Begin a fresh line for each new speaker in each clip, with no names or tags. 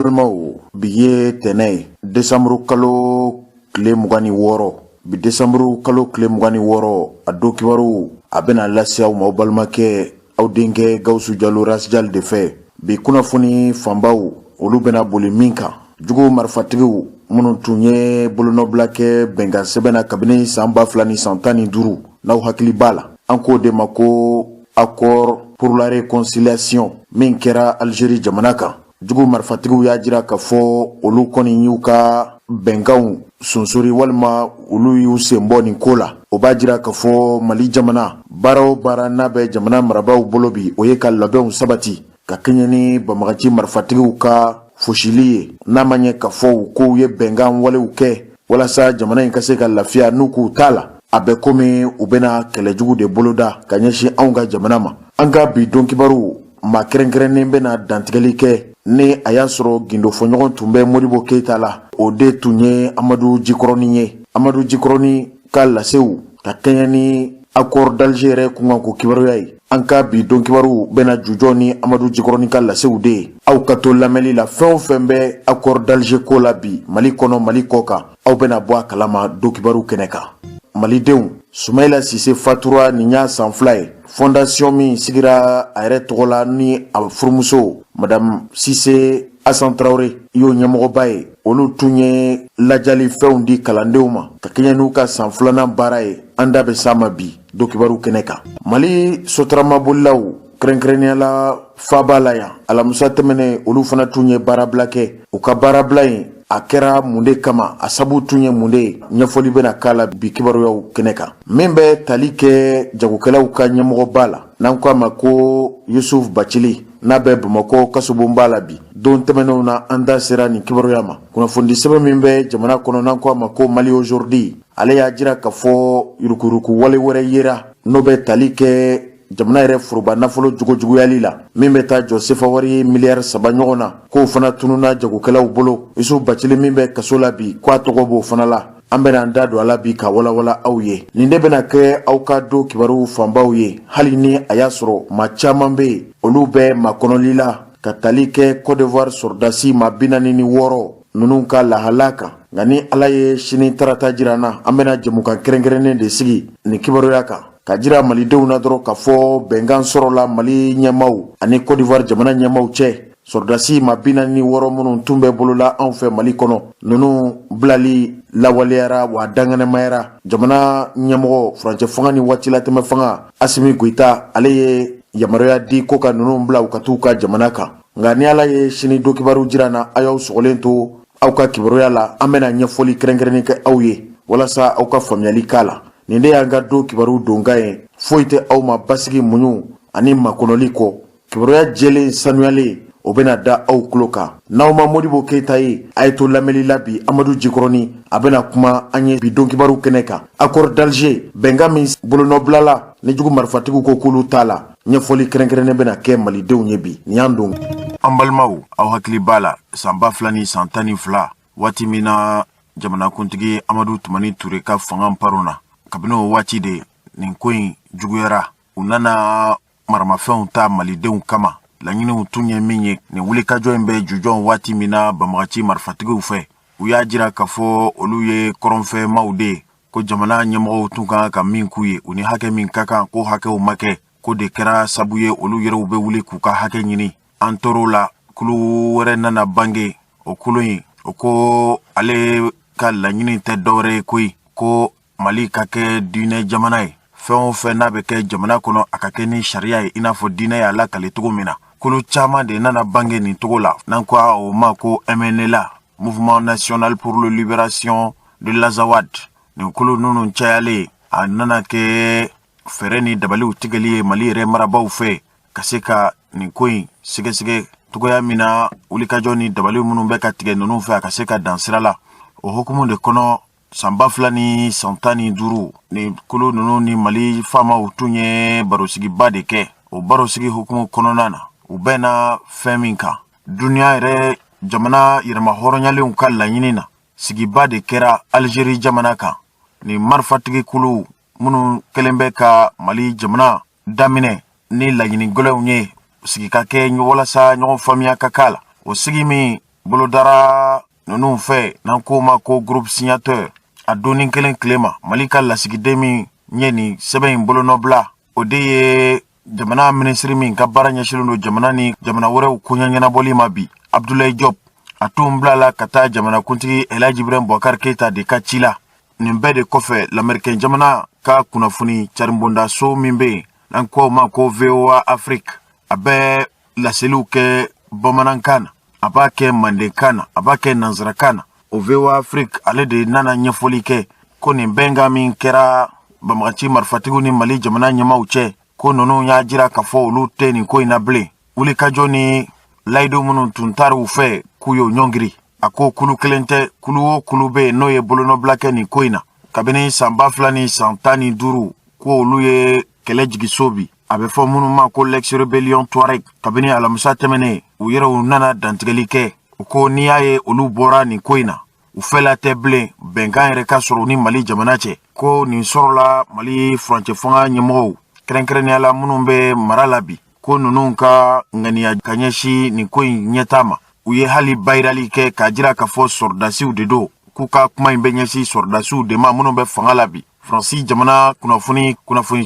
Balimaw, bi ye tɛnɛ ye, desanburu kalo tile 26. Bi desanburu kalo tile 26, a don kibaru a bɛna lase aw ma aw balimakɛ, aw denkɛ Gawusu Jalo Rasijali de fɛ. Bi kunnafoni fanbaw, olu bɛna boli min kan, jugu marifatigiw minnu tun ye bolonɔbila kɛ bɛnkan sɛbɛn na kabini san 2015, n'aw hakili b'a la, an k'o de ma ko accord pour la réconciliation min kɛra Algérie jamana kan. Jugu marifatigiw y'a jira k'a fɔ olu kɔni y'u ka bɛnkanw sonsori walima olu y'u sen bɔ nin ko la. O b'a jira k'a fɔ Mali jamana, baara o baara n'a bɛ jamana marabaaw bolo bi, o ye ka labɛnw sabati ka kɛɲɛ ni banbagaci marifatigiw ka fosili ye, n'a ma ɲɛ k'a fɔ u k'u ye bɛnkan walew kɛ walasa jamana in ka se ka lafiya. N'u k'u t'a la, a bɛ komi u bɛna kɛlɛjugu de boloda ka ɲɛsin anw ka jamana ma. An ka bi don kibaru, maa kɛrɛnkɛrɛnnen bɛna dantigɛli kɛ ni a y'a sɔrɔ gindofɔɲɔgɔn tun bɛ Modibo Keyita la, o de tun ye Amadu Jikɔrɔni ye. Amadu Jikɔrɔni ka lasew ka kɛɲɛ ni accord d'Alger yɛrɛ kunkanko kibaruya ye. An ka bi don kibaru bɛna jujɔ ni Amadu Jikɔrɔni ka lasew de ye. Aw ka to lamɛnli la. Fɛn o fɛn bɛ accord d'Alger ko la bi, Mali kɔnɔ, Mali kɔ kan, aw bɛna bɔ a kalama don kibaru kɛnɛ kan. Malidenw, Sumayila Sise fatura nin y'a san 2 ye. Fondation min sigira a yɛrɛ tɔgɔ la ni a furumuso madame Sise Asan Tarawele y'o ɲɛmɔgɔba ye, olu tun ye lajali fɛnw di kalandenw ma ka kɛɲɛ n'u ka san filanan baara ye. An da bɛ s'a ma bi don kibaru kɛnɛ kan. Mali sotaramabolilaw, kɛrɛnkɛrɛnnenya la faaba la yan, alamisa tɛmɛnen, olu fana tun ye baarabila kɛ. U ka baarabila in, a kɛra mun de kama? A sabu tun ye mun de ye? Ɲɛfɔli bɛna k'a la bi kibaruyaw kɛnɛ kan. Min bɛ tali kɛ jagokɛlaw ka ɲɛmɔgɔba la, n'an ko a ma ko Yusuf Bacili, n'a bɛ Bamakɔ kasobonba la bi, don tɛmɛnenw na an da sera nin kibaruya ma. Kunnafonidi sɛbɛn min bɛ jamana kɔnɔ, n'an ko a ma ko Mali aujourd'hui, ale y'a jira k'a fɔ yuruguyurugu wale wɛrɛ yera, n'o bɛ tali kɛ jamana yɛrɛ foroba nafolo jugujuguyali la, min bɛ taa jɔ sefa wari miliyari 3 ɲɔgɔn na, k'o fana tununna jagokɛlaw bolo. Yusuf Bacili min bɛ kaso la bi, k'a tɔgɔ b'o fana la. An bɛna an da don a la bi ka walawala aw ye. Nin de bɛna kɛ aw ka don kibaru fanbaw ye, hali ni a y'a sɔrɔ maa caman bɛ yen, olu bɛ makɔnɔli la ka tali kɛ Côte d'Ivoire sɔrɔdasi maa 46 ninnu ka lahala kan. Nka ni Ala ye sini tarata jira an na, an bɛna jɛmukan kɛrɛnkɛrɛnnen de sigi nin kibaruya kan ka jira malidenw na dɔrɔn k'a fɔ bɛnkan sɔrɔla Mali ɲɛmaaw ani Côte d'Ivoire jamana ɲɛmaaw cɛ. Sɔrɔdasi maa 46 minnu tun bɛ bolola anw fɛ Mali kɔnɔ, ninnu bilali lawaleyara wa dankɛnɛmayara. Jamana ɲɛmɔgɔ, furancɛ fanga ni waatilatɛmɛ fanga, Asimi Goyita, ale ye yamaruya di ko ka ninnu bila u ka t'u ka jamana kan. Nka ni Ala ye sini don kibaru jira na, aw y'aw sɔgɔlen to aw ka kibaruya la, an bɛna ɲɛfɔli kɛrɛnkɛrɛnnen kɛ aw ye walasa aw ka faamuyali k'a la. Nin de y'an ka don kibaru donkan ye. Foyi tɛ aw ma basigi, muɲu ani makɔnɔli kɔ. Kibaruya jɛlen sanuyalen, o bɛna da aw tulo kan. N'aw ma Modibo Keyita ye, a ye to lamɛnli la bi. Amadu Jikɔrɔni, a bɛna kuma an ye bi don kibaru kɛnɛ kan. Accord d'Alger bɛnkan min bolonɔbilala ni jugu marifatigiw ko k'olu t'a la, ɲɛfɔli kɛrɛnkɛrɛnnen bɛna kɛ malidenw ye bi. Nin y'an don. An balimaw, aw hakili b'a la san 2012, waati min na jamanakuntigi Amadu Tumani Ture ka fanga paronna, kabini o waati de nin ko in juguyara. U nana maramafɛnw ta malidenw kama. Laɲiniw tun ye min ye, nin wulikajɔ in bɛ jujɔn waati min na banbagaci marifatigiw fɛ, u y'a jira k'a fɔ olu ye kɔrɔnfɛmaw de ye, ko jamana ɲɛmɔgɔw tun kan ka min k'u ye, u ni hakɛ min ka kan, ko hakɛw ma kɛ, ko de kɛra sabu ye olu yɛrɛw bɛ wuli k'u ka hakɛ ɲini. An tor'o la, kulu wɛrɛ nana bange. O kulu in, o ko ale ka laɲini tɛ dɔwɛrɛ ye koyi, ko Mali ka kɛ diinɛ jamana ye. Fɛn o fɛn n'a bɛ kɛ jamana kɔnɔ, a ka kɛ ni sariya ye, i n'a fɔ diinɛ y'a lakale cogo min na. Kulu caman de nana bange nin cogo la, n'an ko o ma ko MNLA, Mouvement National pour la Libération de l'Azawad. Nin kulu ninnu cayalen, a nana kɛ fɛɛrɛ ni dabaliw tigɛli ye Mali yɛrɛ marabaaw fɛ ka se ka nin ko in sɛgɛsɛgɛ cogoya min na, wulikajɔ ni dabali minnu bɛ ka tigɛ ninnu fɛ, a ka se ka dan sira la. O hukumu de kɔnɔ, san 2015, ni kulu ninnu ni Mali faamaw tun ye barosigiba de kɛ. O barosigi hukumu kɔnɔna na, u bɛnna fɛn min kan, duniya yɛrɛ jamana yɛrɛma hɔrɔnyalenw ka laɲini na, sigiba de kɛra Algérie jamana kan. Ni marifatigi kuluw minnu kɛlen bɛ ka Mali jamana daminɛ ni laɲini gɛlɛnw ye, sigi ka kɛ walasa ɲɔgɔn faamuya ka k'a la. O sigi min Bolodara ninnu fɛ, n'an k'o ma ko groupe signataire, a donni kelen tile ma, Mali ka lasigiden min ye nin sɛbɛn in bolonɔbila, o de ye jamana minisiri min ka baara ɲɛsinnen don jamana ni jamana wɛrɛw koɲɛ ɲɛnabɔli ma bi, Abdoulaye Diop. A tun bilala ka taa jamanakuntigi Elhaji Ibrahim Boubacar Keita de ka ci la. Nin bɛɛ de kɔfɛ, lamɛrikɛn jamana ka kunnafoni caribondaso min bɛ yen, n'an ko ma ko VOA Afrique, a bɛ laseliw kɛ bamanankan na, a b'a kɛ mandenkan na, a b'a kɛ nansarakan na. O VOA Afrique, ale de nana ɲɛfɔli kɛ ko nin bɛnkan min kɛra banbagaci marifatigiw ni Mali jamana ɲɛmaaw cɛ, ko ninnu y'a jira k'a fɔ olu tɛ nin ko in na bilen. Wulikajɔ ni layidu minnu tun taara u fɛ, k'u y'o ɲɔngiri. A ko kulu kelen tɛ, kulu o kulu bɛ yen n'o ye bolonɔbila kɛ nin ko in na kabini san 2015, ko olu ye kɛlɛ jigiso bi, a bɛ fɔ minnu ma ko l'ex-rébellion Touareg. Kabini alamisa tɛmɛnen, u yɛrɛw nana dantigɛli kɛ. U ko n'i y'a ye olu bɔra nin ko in na, u fɛla tɛ bilen bɛnkan yɛrɛ ka sɔrɔ ni Mali jamana cɛ. Ko nin sɔrɔla Mali furancɛ fanga ɲɛmɔgɔw, kɛrɛnkɛrɛnnenya la minnu bɛ mara la bi, ko ninnu ka ŋaniya ka ɲɛsin nin ko in ɲɛtaa ma. U ye hali bayirali kɛ k'a jira k'a fɔ sɔrɔdasiw de don, k'u ka kuma in bɛ ɲɛsin sɔrɔdasiw de ma minnu bɛ fanga la bi. Faransi jamana kunnafoni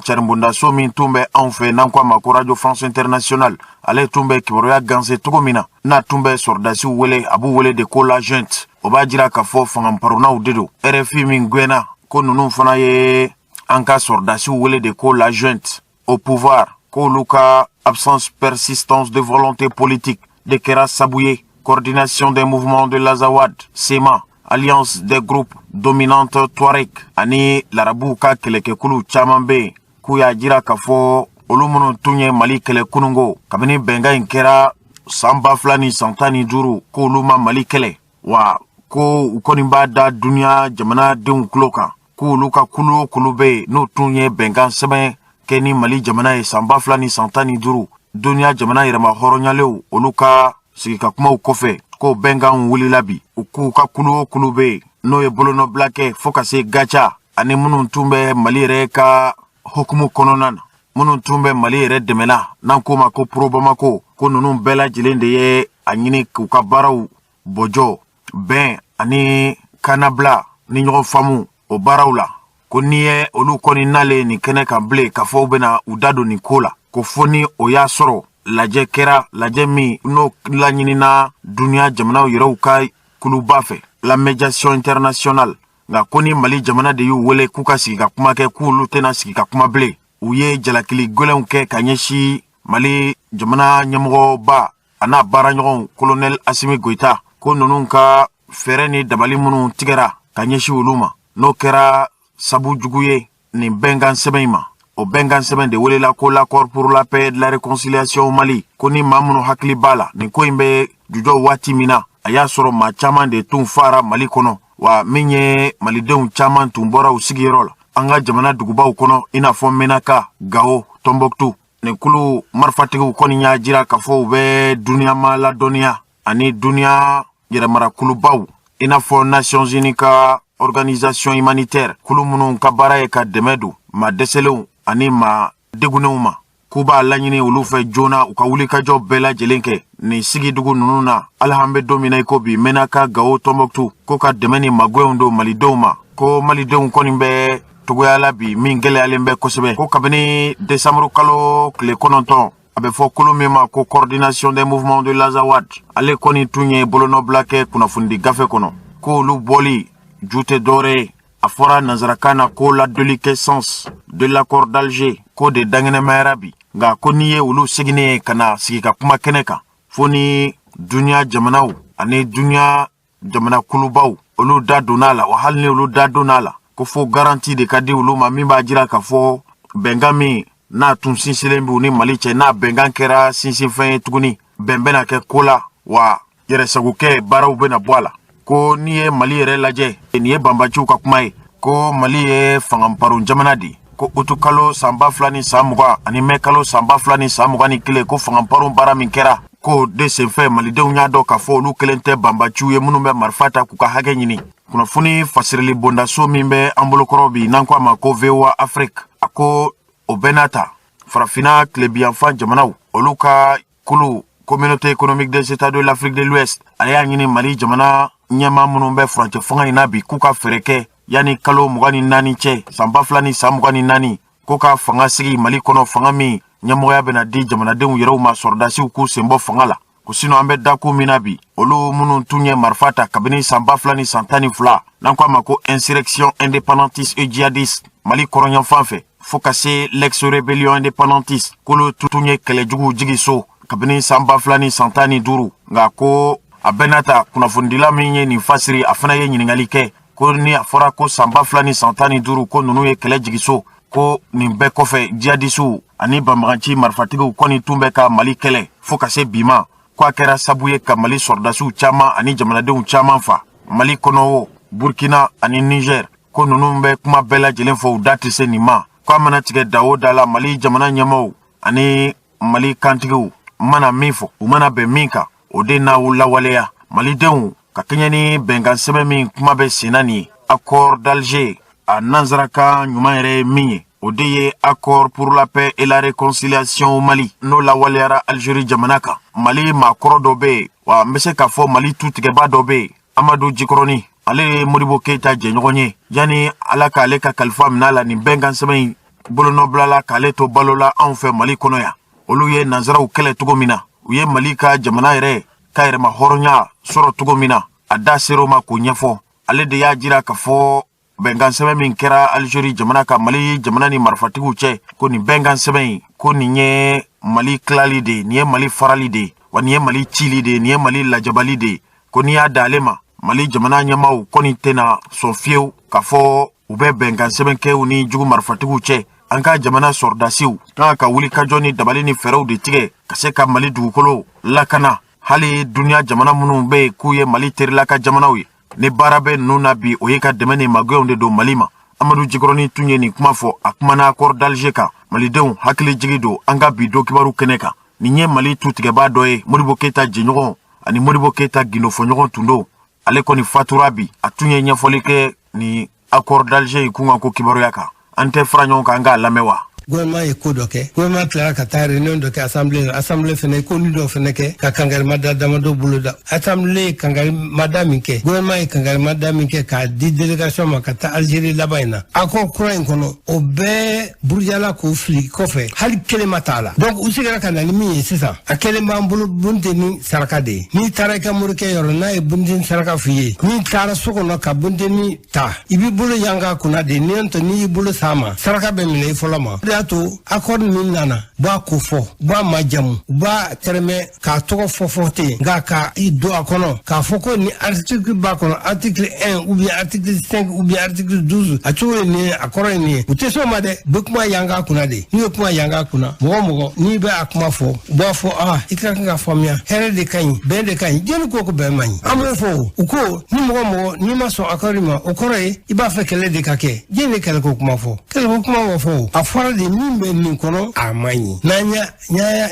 caribondaso min tun bɛ anw fɛ, n'an ko a ma ko Radio France Internationale, ale tun bɛ kibaruya ganse cogo min na, n'a tun bɛ sɔrɔdasiw wele, a b'u wele de ko la junte. O b'a jira k'a fɔ fangaparunnaw de don. RFI min gwɛnna, ko ninnu fana ye an ka sɔrɔdasiw wele de ko la junte au pouvoir, k'olu ka absence persistance de volonté politique de kɛra sabu ye Coordination des mouvements de l'Azawad, CMA, Alliance des groupes dominantes Touareg ani larabuw ka kɛlɛkɛkulu caman bɛ yen, k'u y'a jira k'a fɔ olu minnu tun ye Mali kɛlɛ kunungo kabini bɛnkan in kɛra san 2015, k'olu ma Mali kɛlɛ wa. Ko u kɔni b'a da duniya jamanadenw tulo kan k'olu ka kulu o kulu bɛ yen n'o tun ye bɛnkan sɛbɛn kɛ ni Mali jamana ye san 2015, duniya jamana yɛrɛma hɔrɔnyalenw, olu ka sigikakumaw kɔfɛ, ko bɛnkan wulila bi. U k'u ka kulu o kulu bɛ yen n'o ye bolonɔbila kɛ, fo ka se GATIA ani minnu tun bɛ Mali yɛrɛ ka hukumu kɔnɔna na, minnu tun bɛ Mali yɛrɛ dɛmɛna, n'an k'o ma ko Pro Bamako, ko ninnu bɛɛ lajɛlen de ye a ɲini k'u ka baaraw bɔjɔ bɛn ani kannabila ni ɲɔgɔn faamu o baaraw la. Ko n'i ye olu kɔni nalen nin kɛnɛ kan bilen k'a fɔ u bɛna u da don nin ko la, ko fo ni o y'a sɔrɔ lajɛ kɛra, lajɛ min n'o laɲinina duniya jamanaw yɛrɛw ka kuluba fɛ, la médiation internationale. Nka ko ni Mali jamana de y'u wele k'u ka sigi ka kuma kɛ, k'olu tɛna sigi ka kuma bilen. U ye jalakili gwɛlɛnw kɛ ka ɲɛsin Mali jamana ɲɛmɔgɔba a n'a baaraɲɔgɔnw, Colonel Assimi Goïta, ko ninnu ka fɛɛrɛ ni dabali minnu tigɛra ka ɲɛsin olu ma, n'o kɛra sabu jugu ye nin bɛnkan sɛbɛn in ma. O bɛnkan sɛbɛn de welela ko l'accord pour la paix et la réconciliation au Mali. Ko ni maa minnu hakili b'a la, nin ko in bɛ jujɔ waati min na, a y'a sɔrɔ maa caman de tun fara Mali kɔnɔ wa, min ye malidenw caman tun bɔra u sigiyɔrɔ la an ka jamana dugubaw kɔnɔ, i n'a fɔ Menaka, Gawo, Tɔnbɔkutu. Nin kulu marifatigiw kɔni y'a jira k'a fɔ u bɛ duniyama ladɔnniya ani duniya yɛrɛmarakulubaw, i n'a fɔ Nations Unies ka organisation humanitaire, kulu minnu ka baara ye ka dɛmɛ don maa dɛsɛlenw ani maa degunnenw ma, k'u b'a laɲini olu fɛ joona u ka wulikajɔ bɛɛ lajɛlen kɛ nin sigidugu ninnu na, hali an bɛ don min na i ko bi, Menaka, Gawo, Tɔnbɔkutu, ko ka dɛmɛ ni magɛnw don malidenw ma. Ko malidenw kɔni bɛ togoya la bi min gɛlɛyalen bɛ kosɛbɛ. Ko kabini desanburu kalo tile 9, a bɛ fɔ kulu min ma ko Coordination des mouvements de l'Azawad, ale kɔni tun ye bolonɔbila kɛ kunnafonidi gafe kɔnɔ, k'olu bɔli ju tɛ dɔwɛrɛ ye, a fɔra nansarakan na ko la déliquescence de l'accord d'Alger, k'o de dankɛnɛmayara bi. Nka ko n'i ye olu seginnen ye ka na sigi ka kuma kɛnɛ kan, fo ni duniya jamanaw ani duniya jamana kulubaw, olu da donna a la wa. Hali ni olu da donna a la, ko fo garantie de ka di olu ma min b'a jira k'a fɔ bɛnkan min n'a tun sinsinlen b'u ni Mali cɛ, n'a bɛnkan kɛra sinsinfɛn ye tuguni, bɛn bɛna kɛ ko la wa, yɛrɛsagokɛ baaraw bɛna bɔ a la. Ko n'i ye Mali yɛrɛ lajɛ, nin ye banbaciw ka kuma ye, ko Mali ye fangaparon jamana de ye. Ko utu kalo san 2020 ani mɛ kalo san 2021, ko fangaparon baara min kɛra, ko de senfɛ malidenw y'a dɔn k'a fɔ olu kelen tɛ banbaciw ye minnu bɛ marifa ta k'u ka hakɛ ɲini. Kunnafoni fasirili bondaso min bɛ an bolokɔrɔ bi, n'an ko a ma ko VOA Afrique, a ko o bɛɛ n'a ta, Farafinna tilebiyanfan jamanaw, olu ka kulu Communauté économique des États de l'Afrique de l'Ouest, ale y'a ɲini Mali jamana ɲɛmaa minnu bɛ furancɛ fanga in na bi, k'u ka fɛɛrɛ kɛ yanni kalo 24 cɛ, san 2024, ko ka fanga sigi Mali kɔnɔ, fanga min ɲɛmɔgɔya bɛna di jamanadenw yɛrɛw ma, sɔrɔdasiw k'u senbɔ fanga la. Ko sinon, an bɛ dakun min na bi, olu minnu tun ye marifa ta kabini san 2012, n'an ko a ma ko insurrection indépendantiste et djihadiste Mali kɔrɔnyanfan fɛ, fo ka se l'ex rébellion indépendantiste, k'olu tun ye kɛlɛjuguw jigi so kabini san 2015. Nka ko a bɛɛ n'a ta, kunnafonidila min ye nin fasiri, a fana ye ɲininkali kɛ ko ni a fɔra ko san 2015 ko ninnu ye kɛlɛ jigi so, ko nin bɛɛ kɔfɛ, jihadisiw ani banbaganci marifatigiw kɔni tun bɛ ka Mali kɛlɛ fo ka se bi ma, ko a kɛra sabu ye ka Mali sɔrɔdasiw caman ani jamanadenw caman fa Mali kɔnɔ o, Burkina ani Niger, ko ninnu bɛ kuma bɛɛ lajɛlen fɔ, u da tɛ se nin ma. Ko a mana tigɛ da o da la, Mali jamana ɲɛmaaw ani Mali kantigiw mana min fɔ, u mana bɛn min kan, o de n'aw lawaleya malidenw ka kɛɲɛ ni bɛnkan sɛbɛn min kuma bɛ senna nin ye, accord d'Alger. A nansarakan ɲuman yɛrɛ ye min ye, o de ye accord pour la paix et la réconciliation au Mali, n'o lawaleyara Algérie jamana kan. Mali maakɔrɔ dɔ bɛ yen wa, n bɛ se k'a fɔ Mali tutigɛba dɔ bɛ yen, Amadu Jikɔrɔni, ale ye Modibo Keyita jɛɲɔgɔn ye. Yanni Ala k'ale ka kalifa minɛ a la, nin bɛnkan sɛbɛn in bolonɔbilala k'ale to balo la anw fɛ Mali kɔnɔ yan. Olu ye nansaraw kɛlɛ cogo min na, u ye Mali ka jamana yɛrɛ ka yɛrɛma hɔrɔnya sɔrɔ cogo min na, a da ser'o ma k'o ɲɛfɔ. Ale de y'a jira k'a fɔ bɛnkan sɛbɛn min kɛra Algérie jamana ka Mali jamana ni marifatigiw cɛ, ko nin bɛnkan sɛbɛn in, ko nin ye Mali tilali de ye, nin ye Mali farali de ye, wa nin ye Mali cili de ye, nin ye Mali lajabali de ye. Ko n'i y'a da ale ma, Mali jamana ɲɛmaaw kɔni tɛna sɔn fiyewu k'a fɔ u bɛ bɛnkan sɛbɛn kɛ u ni jugu marifatigiw cɛ. An ka jamana sɔrɔdasiw kan ka wuli ka jɔ ni dabali ni fɛɛrɛw de tigɛ ka se ka Mali dugukolo lakana. Hali duniya jamana minnu bɛ yen k'u ye Mali terila ka jamanaw ye, ni baara bɛ ninnu na bi, o ye ka dɛmɛ ni magɛnw de don Mali ma. Amadu Jikɔrɔni tun ye nin kuma fɔ, a kumana accord d'Alger kan. Malidenw hakili jigi don an ka bi don kibaru kɛnɛ kan. Nin ye Mali tutigɛbaa dɔ ye, Modibo Keyita jɛɲɔgɔn ani Modibo Keyita gindofɔɲɔgɔn tun don. Ale kɔni fatura bi. A tun ye ɲɛfɔli kɛ ni accord d'Alger in kun kan ko kibaruya kan. An tɛ fara ɲɔgɔn kan, an k'a lamɛn wa?
Gouvernement ye ko dɔ kɛ, gouvernement tilara ka taa réunion dɔ kɛ assemblée la. Assemblée fɛnɛ ko ni dɔ fɛnɛ kɛ ka kankarimada damadɔ bolo da. Assemblée ye kankarimada min kɛ, gouvernement ye kankarimada min kɛ k'a di délégation ma ka taa Algérie laban in na, accord kura in kɔnɔ, o bɛɛ burujala k'o fili kɔfɛ, hali kelen ma t'a la. Donc u seginna ka na ni min ye sisan, a kelen b'an bolo, bunteni saraka de ye. N'i taara i ka morikɛ yɔrɔ, n'a ye bunteni saraka f'i ye, n'i taara so kɔnɔ ka bunteni ta, i b'i bolo yanga kunna de. N'i tɛ, n'i y'i bolo s'a ma, saraka bɛ minɛ i fɔlɔ ma. O de y'a to accord min nana, u b'a ko fɔ, u b'a majamu, u b'a tɛrɛmɛ k'a tɔgɔ fɔ fɔ ten, nka ka i don a kɔnɔ k'a fɔ ko ni article b'a kɔnɔ, article 1 ou bien article 5 ou bien article 12, a cogo ye nin ye, a kɔrɔ ye nin ye, u tɛ s'o ma dɛ. U bɛ kuma yanga kunna de. N'u ye kuma yanga kunna, mɔgɔ mɔgɔ n'i bɛ a kuma fɔ, u b'a fɔ ah, i ka kan ka faamuya, hɛrɛ de ka ɲi, bɛn de ka ɲi. Jɔnni ko ko bɛn man ɲi? An b'o fɔ o. U ko ni mɔgɔ mɔgɔ n'i ma sɔn accord ma, o kɔrɔ ye i b'a fɛ kɛlɛ de ka kɛ. Jɔnni de kɛlɛ ko kuma fɔ? Kɛlɛ ko kuma ma fɔ o. A fɔra de min bɛ nin kɔnɔ, a man ɲi.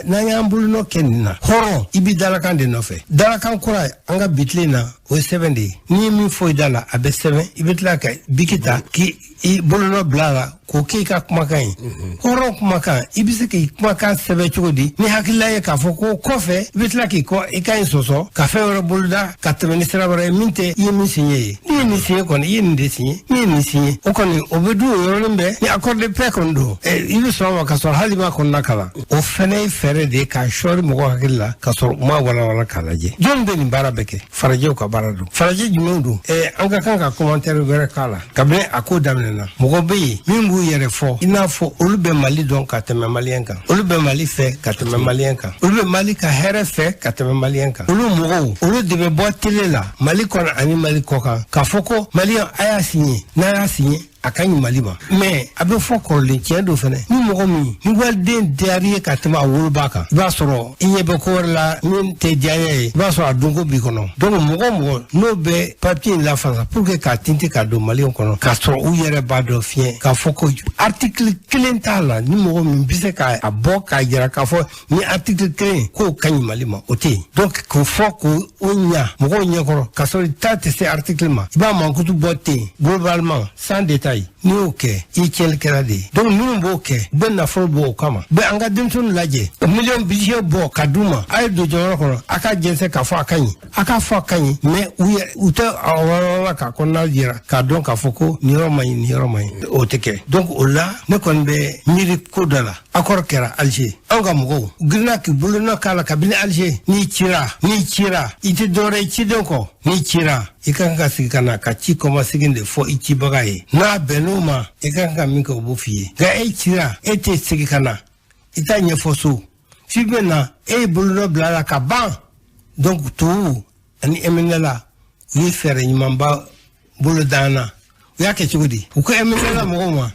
N'an y'an bolonɔ kɛ nin na, hɔrɔn, i bɛ dalakan de nɔfɛ. Dalakan kura an ka bi tile na, o ye sɛbɛn de ye. N'i ye min fɔ i da la, a bɛ sɛbɛn, i bɛ tila ka biki ta k'i bolonɔ bila a la k'o k'i ka kumakan ye. Hɔrɔn kumakan, i bɛ se k'i kumakan sɛbɛn cogo di ni hakilila ye k'a fɔ ko kɔfɛ i bɛ tila k'i kɔ i ka ɲi sɔsɔ ka fɛn wɛrɛ boloda ka tɛmɛ ni sira wɛrɛ ye min tɛ i ye min signé ye? N'i ye nin signé kɔni, i ye nin de signé. N'i ye nin signé, o kɔni o bɛ dun o yɔrɔnin bɛɛ. Ni accord de paix kɔni don, i bɛ sɔn a ma ka sɔrɔ hali ma kɔnɔna kalan. O fɛnɛ ye fɛɛrɛ de ye k'a sɔɔri mɔgɔw hakili la ka sɔrɔ u ma walawala k'a lajɛ. Jɔn bɛ nin baara bɛɛ kɛ? Farajɛw ka baara don. Farajɛ jumɛnw don? An ka kan ka commentaire wɛrɛ k'a la. Kabini a ko daminɛna, mɔgɔ bɛ yen min b'u yɛrɛ fɔ i n'a fɔ olu bɛ Mali dɔn ka tɛmɛ maliyɛn kan, olu bɛ Mali fɛ ka tɛmɛ maliyɛn kan, olu bɛ Mali ka hɛrɛ fɛ ka tɛmɛ maliyɛn kan. Olu mɔgɔw, olu de bɛ bɔ télé la Mali kɔnɔ ani Mali kɔ kan k'a fɔ ko maliyɛn, a y'a signé, n'a y'a signé, a ka ɲi Mali ma. Mais a bɛ fɔ kɔrɔlen tiɲɛ don fɛnɛ, ni mɔgɔ min ni waliden diyar'i ye ka tɛmɛ a woloba kan, i b'a sɔrɔ i ɲɛ bɛ ko wɛrɛ la min tɛ diyaɲɛ ye, i b'a sɔrɔ a donko b'i kɔnɔ. Donc mɔgɔ mɔgɔ n'o bɛ papier in lafasa pour que k'a tinti k'a don maliyɛnw kɔnɔ, k'a sɔrɔ u yɛrɛ b'a dɔn fiɲɛ k'a fɔ ko article kelen t'a la, ni mɔgɔ min bɛ se k'a bɔ k'a jira k'a fɔ ni article kelen k'o ka ɲi Mali ma, o tɛ yen. Donc k'o fɔ k'o ɲa mɔgɔw ɲɛkɔrɔ, k'a sɔrɔ i ta tɛ se article ma, i b'a mankutu bɔ ten globalement sans détail. N'i y'o kɛ, i ye tiɲɛlikɛla de ye. Donc minnu b'o kɛ, u bɛ nafolo bɔ o kama, u bɛ an ka denmisɛnninw lajɛ, miliyɔn budget bɔ ka d'u ma, a ye don jamana kɔnɔ, a k'a jɛnsɛn k'a fɔ a ka ɲi, a k'a fɔ a ka ɲi, mais u yɛrɛ u tɛ a walawala k'a kɔnɔna jira k'a dɔn k'a fɔ ko nin yɔrɔ man ɲi, nin yɔrɔ man ɲi, o tɛ kɛ. Donc o la, ne kɔni bɛ miiri ko dɔ la. Accord kɛra Alger, anw ka mɔgɔw girinna k'i bolonɔ k'a la kabini Alger. N'i cira, n'i cira, i tɛ dɔwɛrɛ ye ciden kɔ. N'i cira, i ka kan ka sigi ka na ka ci kɔmasegin de fɔ i cibaga ye. N'a bɛnn'o ma, i ka kan ka min kɛ, o b'o f'i ye. Nka e cira, e tɛ segin ka na i t'a ɲɛfɔ so f'i bɛ na, e ye bolonɔ bila a la ka ban. Donc tubabuw ani MNLA, u ye fɛɛrɛ ɲumanba bolo d'an na. U y'a kɛ cogo di? U ko MNLA mɔgɔw ma,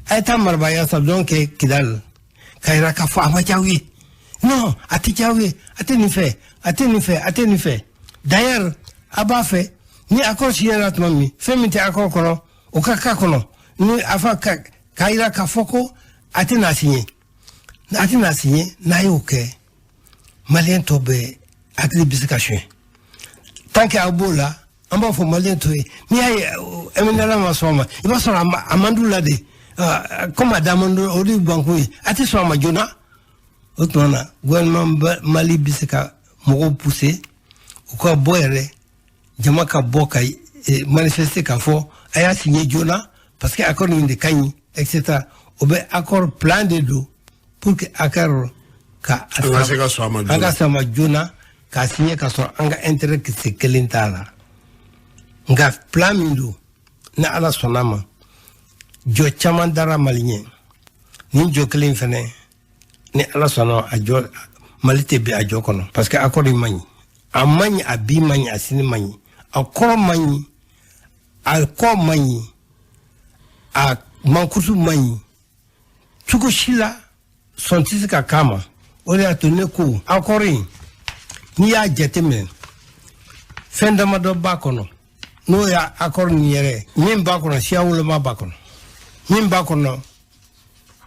a ye taa marabaya dɔn kɛ Kidali k'a yira k'a fɔ a ma diya u ye. Non, a tɛ diya u ye, a tɛ nin fɛ, a tɛ nin fɛ, a tɛ nin fɛ. D'ailleurs, a b'a fɛ ni accord signera tuma min, fɛn min tɛ accord kɔnɔ, o ka k'a kɔnɔ. Ni a fɔ k'a yira k'a fɔ ko a tɛ n'a signer, a tɛ n'a signer. N'a y'o kɛ, maliyɛn tɔ bɛɛ hakili bɛ se ka suɲɛ. Tant que a b'o la, an b'a fɔ maliyɛn tɔ ye, n'i y'a ye MNLA ma sɔn a ma, i b'a sɔrɔ a man d'u la de. Comme a da man d'u, o de ye banko ye, a tɛ sɔn a ma joona. O tuma na, gouvernement Mali bɛ se ka mɔgɔw pousser u ka bɔ yɛrɛ, jama ka bɔ ka manifester k'a fɔ a y'a signer joona, parce que accord nin de ka ɲi, et cetera. O bɛ accord plan de don pour que accord ka
an ka se ka sɔn a ma
an ka sɔn a ma joona k'a signer, k'a sɔrɔ an ka intérêt kisɛ kelen t'a la. Nka plan min don, ni Ala sɔnna a ma, jɔ caman dara Mali ɲɛ. Nin jɔ kelen fɛnɛ, ni Ala sɔnna, a jɔ Mali tɛ bin a jɔ kɔnɔ, parce que accord in man ɲi, a man ɲi, a bi man ɲi, a sini man ɲi, a kɔrɔ man ɲi, a kɔ man ɲi, a mankutu man ɲi cogo si la, sɔn tɛ se ka k'a ma. O de y'a to ne ko accord in, n'i y'a jateminɛ, fɛn damadɔ b'a kɔnɔ. N'o y'a accord nin yɛrɛ, min b'a kɔnɔ, siya woloma b'a kɔnɔ, min b'a kɔnɔ,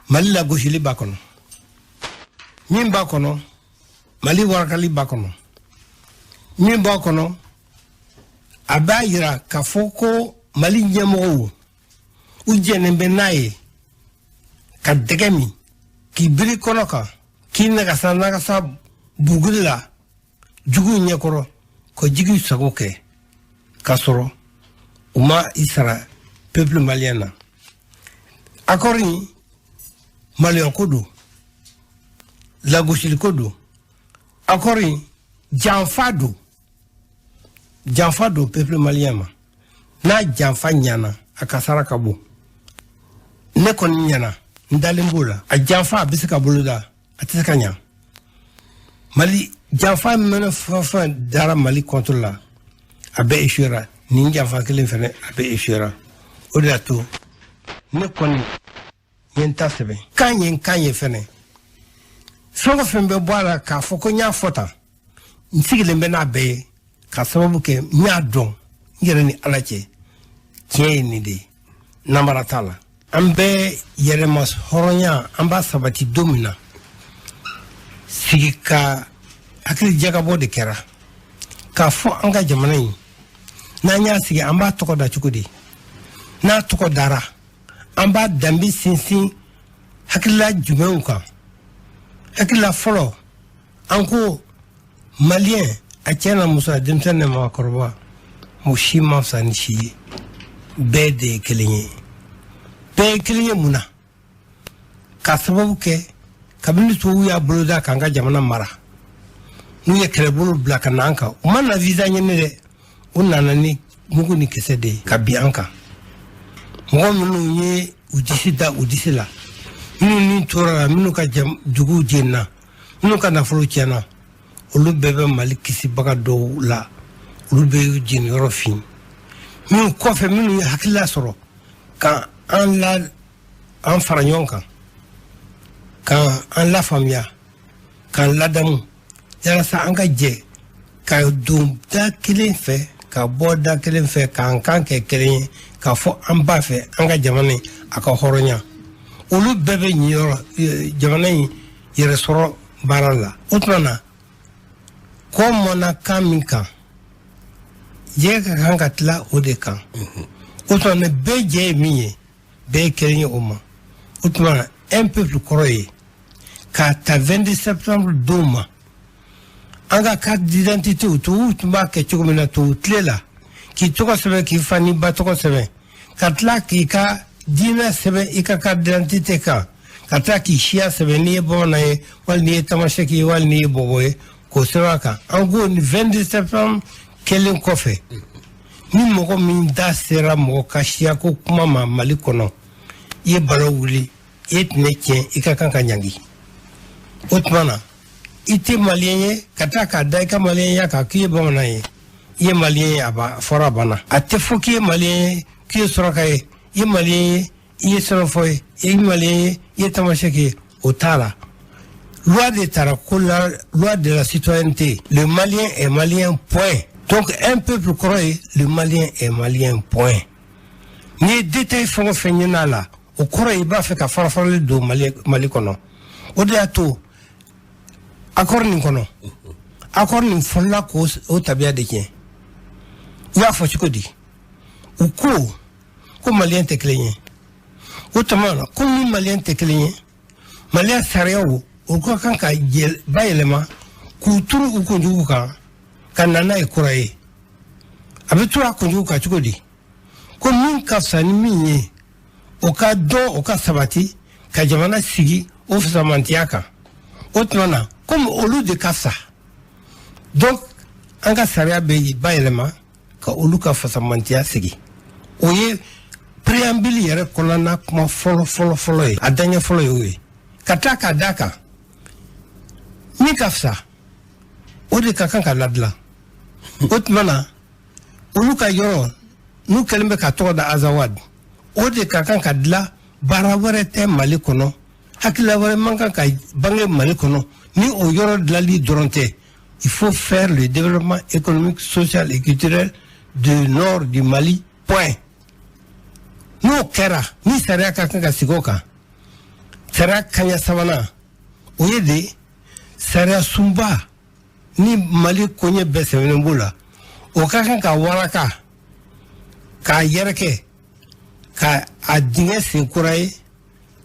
Mali lagosili b'a kɔnɔ, min b'a kɔnɔ, Mali warakali b'a kɔnɔ, min b'a kɔnɔ, a b'a yira k'a fɔ ko Mali ɲɛmɔgɔw u jɛnnen bɛ n'a ye ka dɛgɛ min k'i biri kɔnɔ kan, k'i nagasa nagasa buguri la juguw ɲɛkɔrɔ, ka juguw sago kɛ, k'a sɔrɔ u ma i sara peuple malien na. Accord in, maloya ko don, lagosili ko don. Accord in, janfa don, janfa don peuple malien ma. N'a janfa ɲana, a kasara ka bon. Ne kɔni ɲɛna, n dalen b'o la. A janfa, a bɛ se ka boloda, a tɛ se ka ɲa. Mali janfa mɛnɛ, fɛn fɛn dara Mali contre la, a bɛɛ échouera. Nin janfa kelen fɛnɛ, a bɛɛ échouera. O de y'a to ne kɔni ye n ta sɛbɛn kan ye, n kan ye fɛnɛ. Fɛn o fɛn bɛ bɔ a la k'a fɔ ko n y'a fɔ tan, n sigilen bɛ n'a bɛɛ ye, ka sababu kɛ n y'a dɔn n yɛrɛ ni Ala cɛ, tiɲɛ ye nin de ye, namara t'a la. An bɛ yɛrɛma hɔrɔnya, an b'a sabati don min na, sigi ka hakili jagabɔ de kɛra k'a fɔ an ka jamana in, n'an y'a sigi, an b'a tɔgɔ da cogo di? N'a tɔgɔ dara, an b'a danbe sinsin hakilila jumɛnw kan? Hakilila fɔlɔ, an ko maliyɛn, a cɛ n'a muso, a denmisɛn ni maakɔrɔba, mɔgɔ si ma fisa ni si ye, bɛɛ de ye kelen ye. Bɛɛ ye kelen ye mun na? K'a sababu kɛ kabini tubabuw y'a boloda k'an ka jamana mara, n'u ye kɛlɛbolo bila ka na an kan, u ma na visa ɲini dɛ, u nana ni mugu ni kisɛ de ye ka bin an kan. Mɔgɔ minnu ye u disi da u disi la, minnu ni tora la, minnu ka duguw jenina, minnu ka nafolo tiɲɛna, olu bɛɛ bɛ Mali kisibaga dɔw la, olu bɛɛ y'u jeniyɔrɔ fin. Minnu kɔfɛ, minnu ye hakilila sɔrɔ ka an la, an fara ɲɔgɔn kan, ka an lafaamuya, k'an ladamu, walasa an ka jɛ ka don da kelen fɛ, ka bɔ da kelen fɛ, k'an kan kɛ kelen ye, k'a fɔ an b'a fɛ an ka jamana in a ka hɔrɔnya, olu bɛɛ bɛ ɲiyɔrɔ jamana in yɛrɛsɔrɔ baara la. O tuma na, kɔ mɔnna kan min kan, jɛ ka kan ka tila o de kan. O tuma na, bɛɛ jɛ ye min ye, Bɛɛ ye kelen ye o ma. O tuma na, un peuple kɔrɔ ye k'a ta 22 septembre don ma, an ka carte d'identité, tubabuw tun b'a kɛ cogo min na tubabu tile la, k'i tɔgɔ sɛbɛn, k'i fa n'i ba tɔgɔ sɛbɛn, ka tila k'i ka diinɛ sɛbɛn i ka carte d'identité kan, ka tila k'i siya sɛbɛn, n'i ye bamanan ye wali n'i ye tamasɛki ye wali n'i ye bɔbɔ ye, k'o sɛbɛn a kan. An ko ni 22 septembre kɛlen kɔfɛ, ni mɔgɔ min da sera mɔgɔ ka siyako kuma ma Mali kɔnɔ, i ye balo wuli, i ye tɛnɛ tiɲɛ, i ka kan ka ɲangi. O tuma na, i tɛ maliyɛn ye ka taa k'a da i ka maliyɛnya kan k'i ye bamanan ye. I ye maliyɛn ye, a ba fɔra, a banna. A tɛ fɔ k'i ye maliyɛn ye k'i ye suraka ye, i ye maliyɛn ye, i ye sɛnɛfɔ ye, i ye maliyɛn ye, i ye tamasɛki ye, o t'a la. Loi de taara ko la loi de la citoyenneté, le Malien est Malien, point. Donc un peuple kɔrɔ ye le Malien est Malien, point. N'i ye détail fɛn o fɛn ɲini a la, o kɔrɔ ye i b'a fɛ ka farafarali don Mali kɔnɔ. O de y'a to accord nin kɔnɔ, accord nin fɔlɔla k'o o tabiya de tiɲɛ. U y'a fɔ cogo di? U ko ko maliyɛn tɛ kelen ye. O tuma na, ko ni maliyɛn tɛ kelen ye, maliyɛn sariyaw o ka kan ka bayɛlɛma k'u turu u kunjugu kan ka na n'a ye kura ye. A bɛ turu a kunjugu kan cogo di? Ko min ka fisa ni min ye, o ka dɔn, o ka sabati ka jamana sigi o fisamantiya kan. O tuma na, komi olu de ka fisa, donc an ka sariya bɛ bayɛlɛma ka olu ka fasamantiya sigi. O ye préambule yɛrɛ kɔnɔna kuma fɔlɔ fɔlɔ fɔlɔ ye, a daɲɛ fɔlɔ ye o ye. Ka tila k'a d'a kan, min ka fisa, o de ka kan ka ladilan. O tuma na, olu ka yɔrɔ n'u kɛlen bɛ ka tɔgɔ da Azawad, o de ka kan ka dilan. Baara wɛrɛ tɛ Mali kɔnɔ, hakilila wɛrɛ man kan ka bange Mali kɔnɔ ni o yɔrɔ dilanli dɔrɔn tɛ. Il faut faire le développement économique, social et culturel du nord du Mali, point. N'o kɛra, ni sariya ka kan ka sigi o kan, sariya kaɲɛ sabanan, o ye de sariya sunba ni Mali koɲɛ bɛɛ sɛbɛnnen b'o la, o ka kan ka waraka k'a yɛrɛkɛ ka a dingɛ sen kura ye,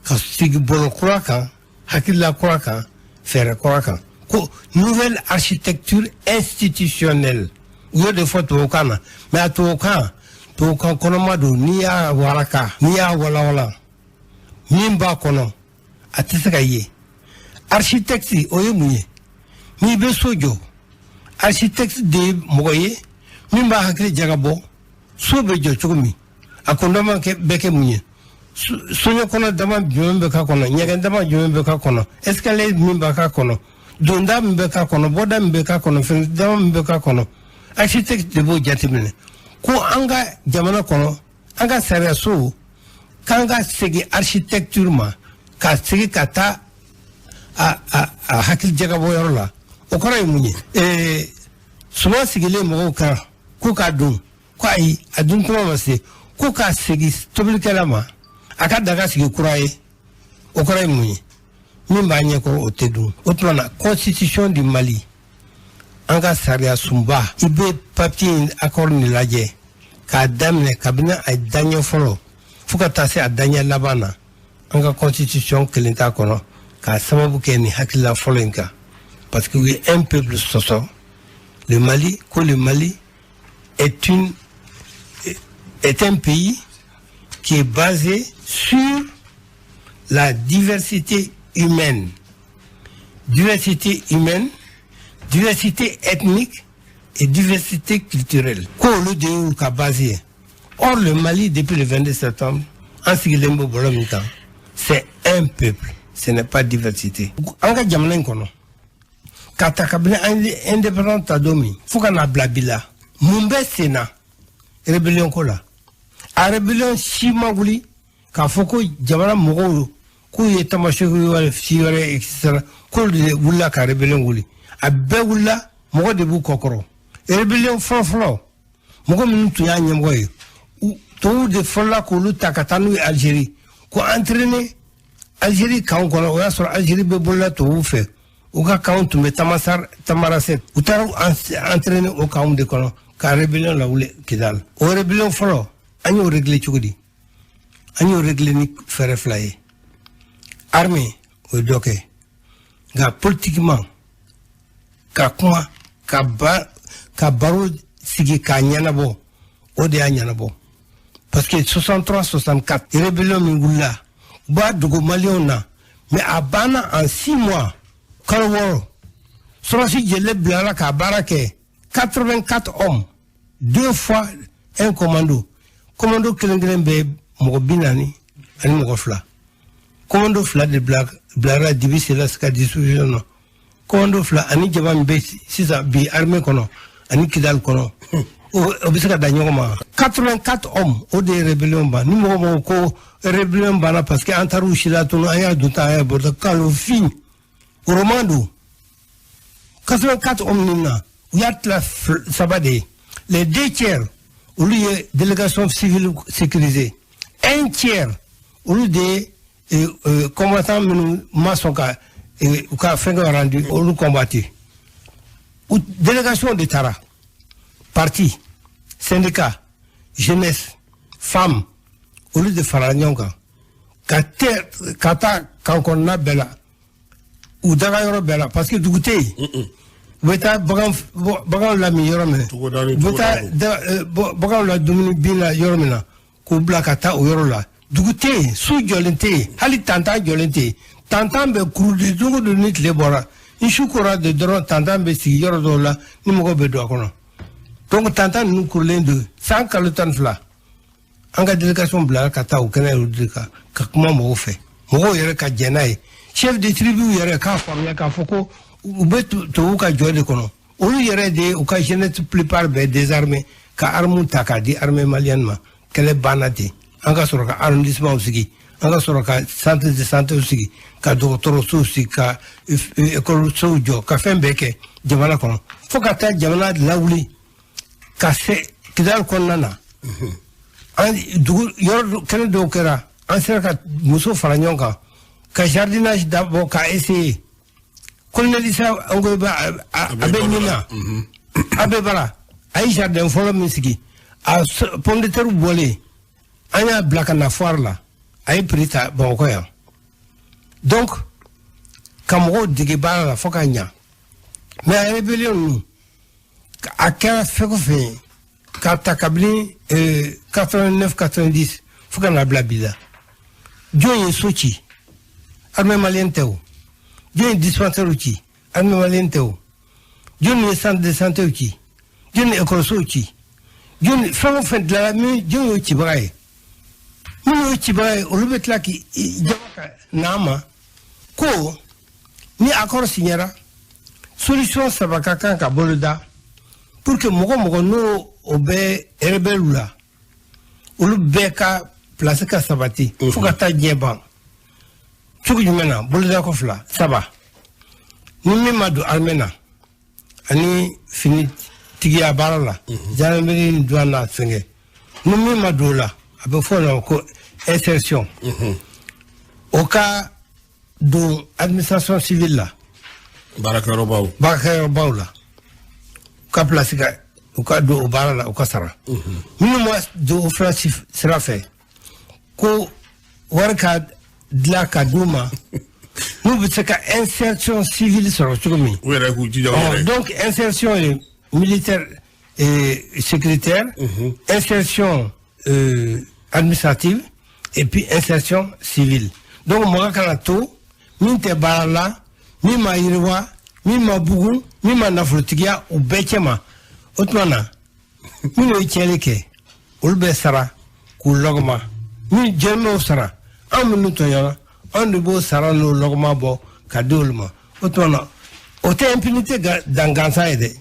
ka sigi bɔlɔ kura kan, hakilila kura kan, fɛɛrɛ kura kan, ko nouvelle architecture institutionnelle. U y'o de fɔ tubabukan na, mais a tubabukan kɔnɔma don. N'i y'a waraka, n'i y'a walawala, min b'a kɔnɔ a tɛ se ka ye. Architecte, o ye mun ye? N'i bɛ so jɔ, architecte de ye mɔgɔ ye min b'a hakili jagabɔ so bɛ jɔ cogo min, a kundama bɛ kɛ mun ye, soɲɛ kɔnɔ dama jumɛn bɛ k'a kɔnɔ, ɲɛgɛn dama jumɛn bɛ k'a kɔnɔ, escalier min b'a k'a kɔnɔ, donda min bɛ k'a kɔnɔ, bɔda min bɛ k'a kɔnɔ, fɛn dama min bɛ k'a kɔnɔ, architecte de b'o jateminɛ. Ko an ka jamana kɔnɔ, an ka sariya so k'an ka segin architecture ma, ka segin ka taa a hakili jagabɔ yɔrɔ la. O kɔrɔ ye mun ye? Suman sigilen mɔgɔw kan ko k'a dun, ko ayi, a dun tuma ma se, ko k'a segin tobilikɛla ma a ka daga sigi kura ye. O kɔrɔ ye mun ye? Min b'a ɲɛkɔrɔ, o tɛ dun. O tuma na, constitution du Mali, an ka sariya sunba, i bɛ papier in, accord nin lajɛ k'a daminɛ kabini a daɲɛ fɔlɔ fo ka taa se a daɲɛ laban na, an ka constitution kelen t'a kɔnɔ k'a sababu kɛ nin hakilila fɔlɔ in kan, parce que u ye un peuple sɔsɔ. Le Mali, ko le Mali est un pays qui est basé sur la diversité humaine. Diversité humaine, diversité ethnique et diversité culturelle. Ko olu de y'u ka base ye. Or le Mali, depuis le 22 septembre, an sigilen bɛ bɔlɔ min kan, c'est un peuple, ce n'est pas diversité. An ka jamana in kɔnɔ, ka ta kabini an ye indépendance ta don min fo ka n'a bila bi la, mun bɛ sen na rébellion ko la? A rébellion si ma wuli k'a fɔ ko jamana mɔgɔw k'u ye tamaseki wala si wɛrɛ, et cetera, k'olu de wulila ka rébellion wuli. A bɛɛ wulila, mɔgɔ de b'u kɔkɔrɔ. Rébellion fɔlɔ-fɔlɔ, mɔgɔ minnu tun y'a ɲɛmɔgɔ ye, tubabuw de fɔlɔla k'olu ta ka taa n'u ye Algérie ko entraîner Algérie camp kɔnɔ. O y'a sɔrɔ Algérie bɛ bolola tubabuw fɛ, u ka camp tun bɛ Tamasar, Tamarasɛt. U taara entraîner o camp de kɔnɔ ka rébellion lawuli Kidal. O rébellion fɔlɔ, an y'o réglé cogo di? An y'o régler ni fɛɛrɛ fila ye. Armée, o ye dɔ kɛ, nka politiquement, ka kuma, ka baro sigi k'a ɲɛnabɔ, o de y'a ɲɛnabɔ. Parce que 63, 64, rébellion min wulila, u b'a dogo Maliyɛnw na, mais a banna en 6 mois, kalo 6. Sɔrɔsi jɛlen bilara k'a baara kɛ, 84 hommes, deux fois un commando. Commando kelen kelen bɛ mɔgɔ 40 ani mɔgɔ fila. Commando fila de bilara Dibi Selas ka disposition na. Commando fila ani jama min bɛ sisan bi armée kɔnɔ ani Kidali kɔnɔ, o bɛ se ka da ɲɔgɔn ma. 84 hommes, o de ye rébellion ban. Ni mɔgɔ mɔgɔ ko rébellion banna parce que an taar'u si latunu, an y'a dun tan, an y'a bɔ tan, kalofin roman don. 84 hommes nin na, u y'a tila saba de ye. Les deux tiers, olu ye délégation civile sécurisée. Un tiers, olu de ye combattant minnu ma sɔn ka u ka fɛnkɛ rendu, olu combattu. Délégation de taara, parti, syndicat, jeunesse, femme, olu de farala ɲɔgɔn kan ka tɛ ka taa kan kɔnɔna bɛɛ la, u daga yɔrɔ bɛɛ la, parce que dugu tɛ yen. U bɛ taa baganw lamin yɔrɔ min, u bɛ taa baganw la dumuni bin la yɔrɔ min na, k'u bila ka taa o yɔrɔ la. Dugu tɛ yen, su jɔlen tɛ yen, hali tantan jɔlen tɛ yen. Tantan bɛ kurudi don o don ni tile bɔra. Ni su kora de dɔrɔn, tantan bɛ sigi yɔrɔ dɔw la ni mɔgɔw bɛ don a kɔnɔ. Donc tantan ninnu kurulen don san kalo 12. An ka délégation bilara ka taa o kɛnɛ de kan ka kuma mɔgɔw fɛ, mɔgɔw yɛrɛ ka jɛn n'a ye. Chef de tribu yɛrɛ k'a faamuya k'a fɔ ko u bɛ tubabuw ka jɔ de kɔnɔ. Olu yɛrɛ de ye u ka jeunesse plupart bɛɛ désarmé, ka armes ta k'a di armée malienne ma. Kɛlɛ banna ten. An ka sɔrɔ ka arrondissement sigi, an ka sɔrɔ ka centre de santé sigi, ka dɔgɔtɔrɔsow sigi, ka école jɔ, ka fɛn bɛɛ kɛ jamana kɔnɔ, fo ka taa jamana lawuli ka se Kidali kɔnɔna na. An dugu yɔrɔ kɛnɛ dɔw kɛra, an sera ka muso fara ɲɔgɔn kan ka jardinage dabɔ ka essayer. Colonel Issa Ongoiba, a bɛ min na, a bɛ bara, a ye jardin fɔlɔ min sigi, a pomme de terre bɔlen, an y'a bila ka na foire la, a ye prix ta Bamakɔ yan. Donc ka mɔgɔw dege baara la fo ka ɲa. Mais a rébellion ninnu, a kɛra fɛn o fɛn ye, k'a ta kabini 89, 90 fo ka na bila bi la, jɔn ye so ci? Armée malienne tɛ o. Jɔn ye dispensaire ci? Armée malienne tɛ o. Jɔn ye centre de santé ci? Jɔn ye école ci? Jɔn fɛn o fɛn dilanna min, jɔn y'o cibaga ye? Minnu y'o cibaga ye, olu bɛ tila k'i jama ka na ma ko ni accord signera, solution saba ka kan ka boloda pour que mɔgɔ mɔgɔ n'o o bɛ rebelle la, olu bɛɛ ka place ka sabati fo ka taa diɲɛ ban. Cogo jumɛn na? Bolodako fila saba: ni min ma don armée na ani fini tigiya baara la, gendarmerie ni douane n'a fɛngɛ, ni min ma don o la, a bɛ fɔ o ma ko insertion, o ka don administration civile la.
Baarakɛyɔrɔbaw.
Baarakɛyɔrɔbaw la, u ka place ka u ka don o baara la, u ka sara. Minnu ma don o fila sira fɛ, ko wari ka dilan ka d'u ma n'u bɛ se ka insertion civile sɔrɔ cogo min.
U yɛrɛ k'u jija u yɛrɛ.
Donc insertion ye militaire et sécuritaire, insertion administrative et puis insertion civile. Donc mɔgɔ kana to min tɛ baara la, min ma yiriwa, min ma bugun, min ma nafolotigiya, u bɛɛ cɛ ma. O tuma na, minnu ye tiɲɛni kɛ, olu bɛ sara k'u lɔgɔma. Min jɛn b'o sara, an minnu tɔɲɔna, anw de b'o sara n'o lɔgɔma bɔ ka di olu ma. O tuma na, o tɛ impunité dan gansan ye dɛ.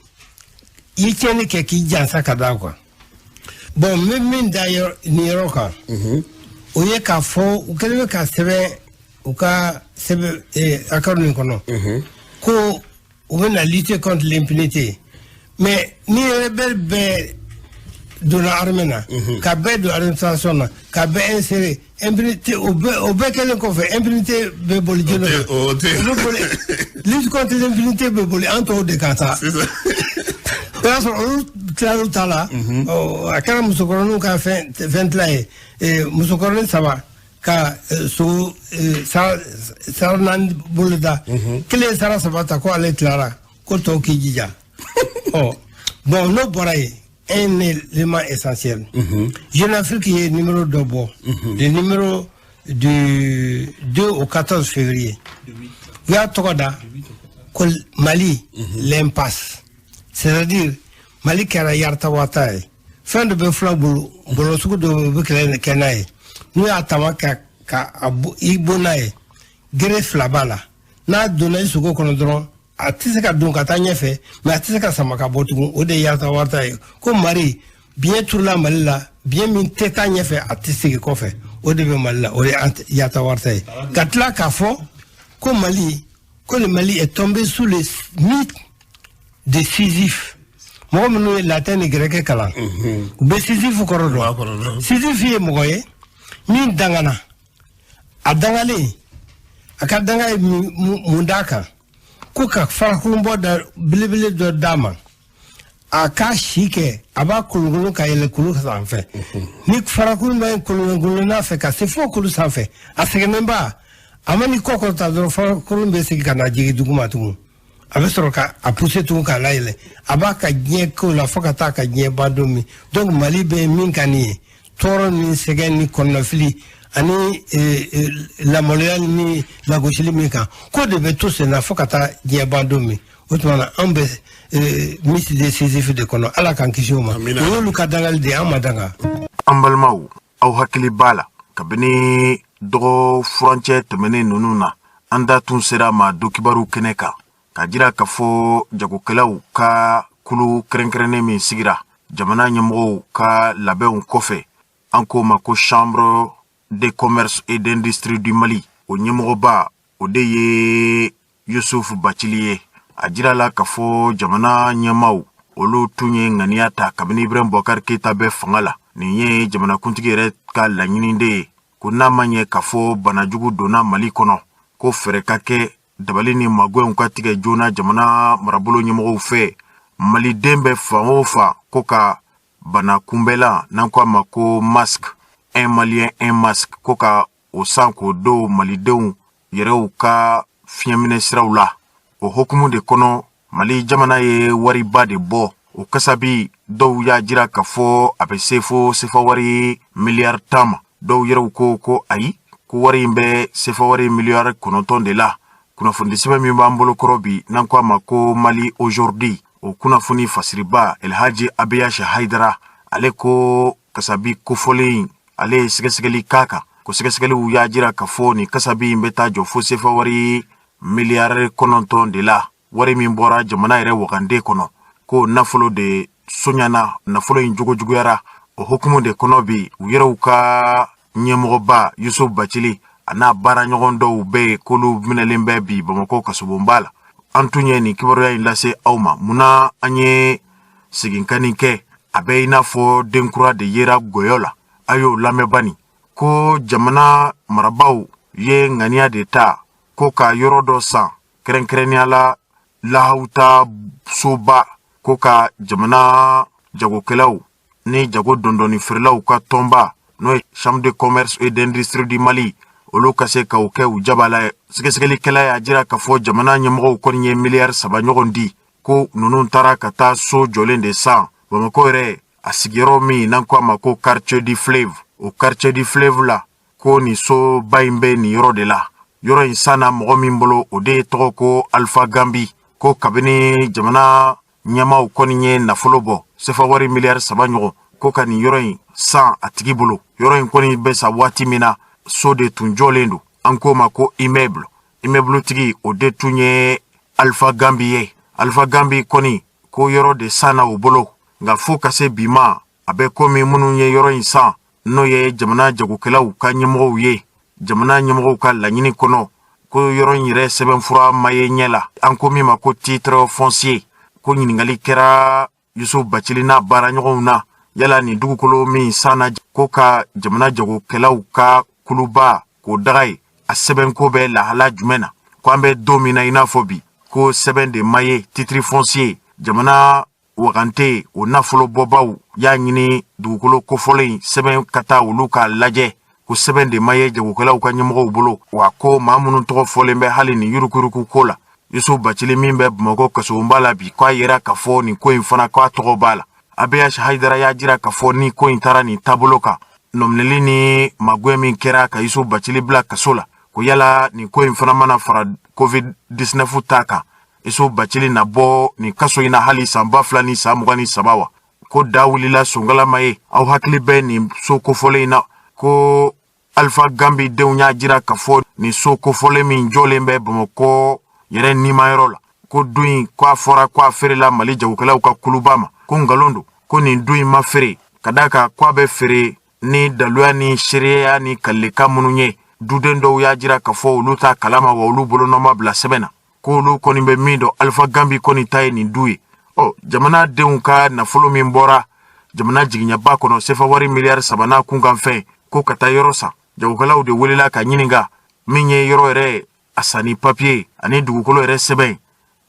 I ye tiɲɛni kɛ, k'i jansa ka d'a kan. Bon, n bɛ min da nin yɔrɔ kan, o ye k'a fɔ u kɛlen bɛ ka sɛbɛn u ka sɛbɛn accord nin kɔnɔ ko u bɛna lutter contre l'impunité. Mais ni rebelle bɛɛ donna armée na, ka bɛɛ don administration na, ka bɛɛ insérer, impunité o bɛɛ kɛlen kɔfɛ, impunité bɛ boli jɔn kan?
O tɛ.
O bɛ boli, lutte contre l'impunité bɛ boli an tɔw de kan sa.
C'est ça.
O y'a sɔrɔ olu tilal'u ta la. Ɔ, a kɛra musokɔrɔninw ka fɛn tila ye. Musokɔrɔnin saba ka sogo sara naani bolo da, kelen ye sara saba ta ko ale tilara, ko tɔw k'i jija. Ɔ bon, n'o bɔra yen, un élément essentiel, Jeune Afrique ye numéro dɔ bɔ, le numéro du 2 au 14 février. U y'a tɔgɔ da ko Mali, l'impasse, c'est-à-dire Mali kɛra yaritawata ye. Fɛn dɔ bɛ fula bolo, bɔlɔ sugu dɔ bɛ kɛlɛ kɛ n'a ye, n'u y'a tama ka a i bon n'a ye, gere fila b'a la. N'a donna i sogo kɔnɔ dɔrɔn, a tɛ se ka don ka taa ɲɛfɛ, mais a tɛ se ka sama ka bɔ tugun. O de ye yaritawata ye. Ko Mali biɲɛ turula Mali la, biɲɛ min tɛ taa ɲɛfɛ, a tɛ segin kɔfɛ, o de bɛ Mali la, o de ye yaritawata ye. Ka tila k'a fɔ ko Mali, ko le Mali est tombé sous le mythe de Sisyphe. Mɔgɔ minnu ye latin ni gɛrɛkɛ kalan, u bɛ Sisyphe kɔrɔ dɔn. Sisyphe ye mɔgɔ ye min dangana. A dangalen, a ka danga ye mun d'a kan? Ko ka farakurunbɔ da belebele dɔ d'a ma, a k'a si kɛ a b'a kolonkolon ka yɛlɛ kulu sanfɛ. Ni farakurun bɛ kolonkolon fɛ ka se fo kulu sanfɛ, a sɛgɛnnenba, a ma ni kɔ kɔrɔta dɔrɔn, farakurun bɛ segin ka na jigin duguma tugun. A bɛ sɔrɔ ka a pousser tugun k'a layɛlɛ. A b'a ka diɲɛ kow la fo ka taa ka diɲɛ ban don min. Donc Mali bɛ min ka nin ye, tɔɔrɔ ni sɛgɛn ni kɔnɔnafili ani lamaloya ni lagosili min kan, k'o de bɛ to sen na fo ka taa diɲɛ ban don min. O tuma na, anw bɛ mythe de Sisyphe de kɔnɔ. Ala k'an kisi o ma. O y'olu ka dangali de ye, an ma danga.
An balimaw, aw hakili b'a la, kabini dɔgɔ furancɛ tɛmɛnen ninnu na, an da tun sera ma donkibaru kɛnɛ kan k'a jira k'a fɔ jagokɛlaw ka kulu kɛrɛnkɛrɛnnen min sigira jamana ɲɛmɔgɔw ka labɛnw kɔfɛ, an k'o ma ko Chambre de commerce et d'industrie du Mali, o ɲɛmɔgɔba, o de ye Yusuf Bacili ye. A jira la k'a fɔ jamana ɲɛmaw, olu tun ye ŋaniya ta kabini Ibrahim Boubacar Keita bɛ fanga la. Nin ye jamanakuntigi yɛrɛ ka laɲini de ye, ko n'a ma ɲɛ k'a fɔ banajugu donna Mali kɔnɔ, ko fɛɛrɛ ka kɛ, dabali ni magɛnw ka tigɛ joona jamana marabolo ɲɛmɔgɔw fɛ, maliden bɛ fan o fan, ko ka bana kunbɛlan, n'an ko a ma ko masque, un Malien un masque, ko ka o san k'o don malidenw yɛrɛw ka fiɲɛminɛ siraw la. O hokumu de kɔnɔ, Mali jamana ye wariba de bɔ. O kasabi, dɔw y'a jira k'a fɔ a bɛ se fo sefa wari miliyari 10 ma. Dɔw yɛrɛw ko ko ayi, ko wari in bɛ sefa wari miliyari 9 de la. Kunnafoni sɛbɛn min b'an bolo kɔrɔ bi, n'an ko a ma ko Mali Aujourd'hui, o kunnafoni fasiriba Elhaji Abiyasi Hayidara, ale ko kasabi kofɔlen, ale ye sɛgɛsɛgɛli k'a kan, ko sɛgɛsɛgɛliw y'a jira k'a fɔ nin kasabi in bɛ taa jɔ fo sefa wari miliyari 9 de la. Wari min bɔra jamana yɛrɛ wagande kɔnɔ, ko nafolo de soɲana, nafolo in jogo juguyara. O hokumu de kɔnɔ bi, u yɛrɛw ka ɲɛmɔgɔba Yusuf Bacili a n'a baaraɲɔgɔn dɔw bɛ yen, k'olu minɛlen bɛ bi Bamakɔ kasobonba la. An tun ye nin kibaruya in lase aw ma. Munna an ye seginkani kɛ? A bɛ i n'a fɔ denkura de yera gɔyɔ la. A y'o lamɛn bani, ko jamana marabaaw ye ŋaniya de ta ko ka yɔrɔ dɔ san, kɛrɛnkɛrɛnnenya la Lahawuta soba, ko ka jamana jagokɛlaw ni jago dɔndɔni feerelaw ka tɔnba, n'o ye Chambre de commerce et d'industrie du Mali, olu ka se k'o kɛ u jabala ye. Sɛgɛsɛgɛlikɛla y'a jira k'a fɔ jamana ɲɛmɔgɔw kɔni ye miliyari 3 ɲɔgɔn di, ko ninnu taara ka taa so jɔlen de san Bamakɔ yɛrɛ, a sigiyɔrɔ min n'an ko a ma ko Quartier du Fleuve. O Quartier du Fleuve la, ko nin soba in bɛ nin yɔrɔ de la. Yɔrɔ in sanna mɔgɔ min bolo, o de tɔgɔ ko Alpha Gambi. Ko kabini jamana ɲɛmaw kɔni ye nafolo bɔ, sefa wari miliyari 3 ɲɔgɔn, ko ka nin yɔrɔ in san a tigi bolo, yɔrɔ in kɔni bɛ sa waati min na, so de tun jɔlen don, an k'o ma ko immeuble. Immeuble tigi, o de tun ye Alpha Gambi ye. Alpha Gambi kɔni ko yɔrɔ de sanna o bolo, nka fo ka se bi ma, a bɛ komi minnu ye yɔrɔ in san, n'o ye jamana jagokɛlaw ka ɲɛmɔgɔw ye, jamana ɲɛmɔgɔw ka laɲini kɔnɔ, ko yɔrɔ in yɛrɛ sɛbɛnfura ma ye ɲɛ la, an ko min ma ko titre foncier. Ko ɲininkali kɛra Yusuf Bacili n'a baaraɲɔgɔnw na, yala nin dugukolo min sanna ko ka jamana jagokɛlaw ka kuluba k'o daga ye, a sɛbɛnko bɛ lahala jumɛn na? Ko an bɛ don min na i n'a fɔ bi, ko sɛbɛn de ma ye, titre foncier, jamana Wagante o nafolobɔbaw y'a ɲini dugukolo kofɔlen sɛbɛn ka taa olu k'a lajɛ, ko sɛbɛn de ma ye jagokɛlaw ka ɲɛmɔgɔw bolo. Wa ko maa minnu tɔgɔ fɔlen bɛ hali nin yurukuyuruku ko la, Yusuf Bacili min bɛ Bamakɔ kasobonba la bi, k'a yera k'a fɔ nin ko in fana k'a tɔgɔ b'a la. ABH Hayidara y'a jira k'a fɔ ni ko in taara nin taabolo kan, nɔminɛli ni magwɛn min kɛra ka Yusuf Bacili bila kaso la, ko yala nin ko in fana mana fara COVID-19 ta kan, Yusuf Bacili na bɔ nin kaso in na hali san 2023 wa? Ko da wulila songalama ye. Aw hakili bɛ nin so kofɔlen in na, ko Alpha Gambi denw y'a jira k'a fɔ nin so kofɔlen min jɔlen bɛ Bamakɔ yɛrɛ nimayɔrɔ la, ko du in k'a fɔra k'a feerela Mali jagokɛlaw ka kuluba ma, ko nkalon don, ko nin du in ma feere, ka d'a kan k'a bɛ feere ni daluya ni seereya ni kalikan minnu ye. Duden dɔw y'a jira k'a fɔ olu t'a kalama, wa olu bolonɔ ma bila sɛbɛn na, ko olu kɔni bɛ min dɔn, Alpha Gambi kɔni ta ye nin du ye. Ɔ, jamana denw ka nafolo min bɔra jamana jigiɲɛba kɔnɔ, sefa wari miliyari 3 n'a kunkanfɛn, ko ka taa yɔrɔ san, jagokɛlaw de welela ka ɲininka min ye yɔrɔ yɛrɛ a sanni papiye ani dugukolo yɛrɛ sɛbɛn,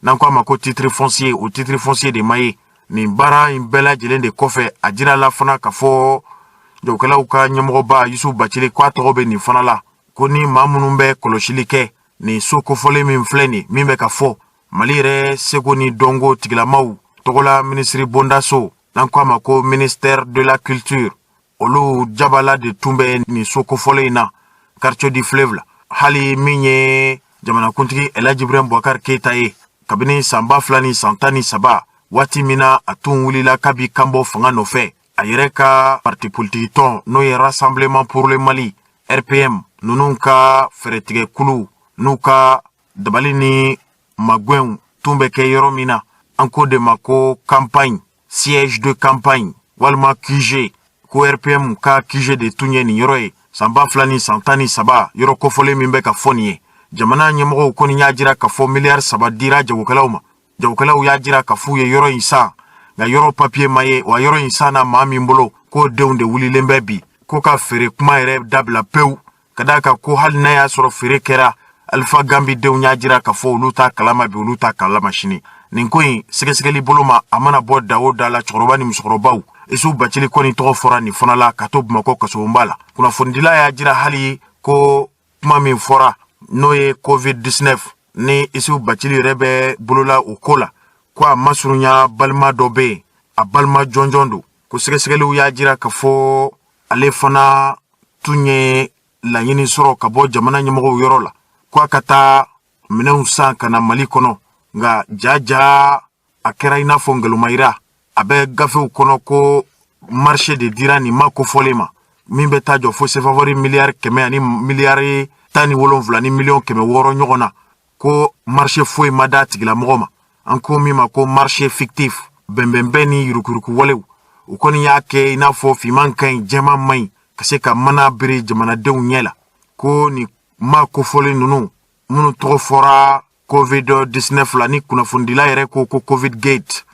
n'an ko a ma ko titre foncier, o titre foncier de ma ye. Nin baara in bɛɛ lajɛlen de kɔfɛ, a jira la fana k'a fɔ jagokɛlaw ka ɲɛmɔgɔba Yusuf Bacili k'a tɔgɔ bɛ nin fana la, ko ni maa minnu bɛ kɔlɔsili kɛ nin so kofɔlen min filɛ nin min bɛ ka fɔ, Mali yɛrɛ seko ni dɔnko tigilamaw tɔgɔla minisiri bondaso, n'an ko a ma ko ministère de la culture, olu jabala de tun bɛ nin so kofɔlen in na quartier du fleuve la. Hali min ye jamanakuntigi Elhaji Ibrahim Boubacar Keita ye, kabini san 2013, waati min na a tun wulila kabi kanbɔ fanga nɔfɛ, a yɛrɛ ka parti politique tɔn, n'o ye Rassemblement pour le Mali, RPM, ninnu ka fɛɛrɛtigɛkulu n'u ka dabali ni magwɛnw tun bɛ kɛ yɔrɔ min na, an ko de ma ko campagne, siège de campagne walima QG, ko RPM ka QG de tun ye nin yɔrɔ ye san 2013, yɔrɔ kofɔlen min bɛ ka fɔ nin ye. Jamana ɲɛmɔgɔw kɔni y'a jira k'a fɔ miliyari 3 dira jagokɛlaw ma. Jagokɛlaw y'a jira k'a f'u ye yɔrɔ in san, nka yɔrɔ papiye ma ye, wa yɔrɔ in san na maa min bolo, k'o denw de wulilen bɛ bi ko ka feere kuma yɛrɛ dabila pewu, ka d'a kan ko hali n'a y'a sɔrɔ feere kɛra, Alpha Gambi denw y'a jira k'a fɔ olu t'a kalama bi, olu t'a kalama sini. Nin ko in sɛgɛsɛgɛli bolo ma, a mana bɔ da o da la, cɛkɔrɔba ni musokɔrɔbaw, Isu Bacili kɔni tɔgɔ fɔra nin fana la ka to Bamakɔ kasobonba la. Kunnafonidila y'a jira hali ko kuma min fɔra, n'o ye COVID-19 ni Isu Bacili yɛrɛ bɛ bolola o ko la, ko a masurunya balima dɔ bɛ yen, a balima jɔnjɔn don, ko sɛgɛsɛgɛliw y'a jira k'a fɔ ale fana tun ye laɲini sɔrɔ ka bɔ jamana ɲɛmɔgɔw yɔrɔ la ko a ka taa minɛnw san ka na Mali kɔnɔ. Nka ja a kɛra i n'a fɔ nkalonmayira, a bɛ gafew kɔnɔ ko marché de dira nin ma kofɔlen ma, min bɛ taa jɔ fo sefa wari miliyari 100 ani miliyari 17 ni miliyɔn 600 ɲɔgɔn na, ko marché foyi ma d'a tigilamɔgɔ ma, an ko min ma ko marché fictif. Bɛnbɛnbɛn ni yurukuyuruku walew, u kɔni y'a kɛ i n'a fɔ finman ka ɲi, jɛman man ɲi, ka se ka mana biri jamanadenw ɲɛ la, ko nin maa kofɔlen ninnu minnu tɔgɔ fɔra COVID 19 la, ni kunnafonidila yɛrɛ ko ko COVID gate,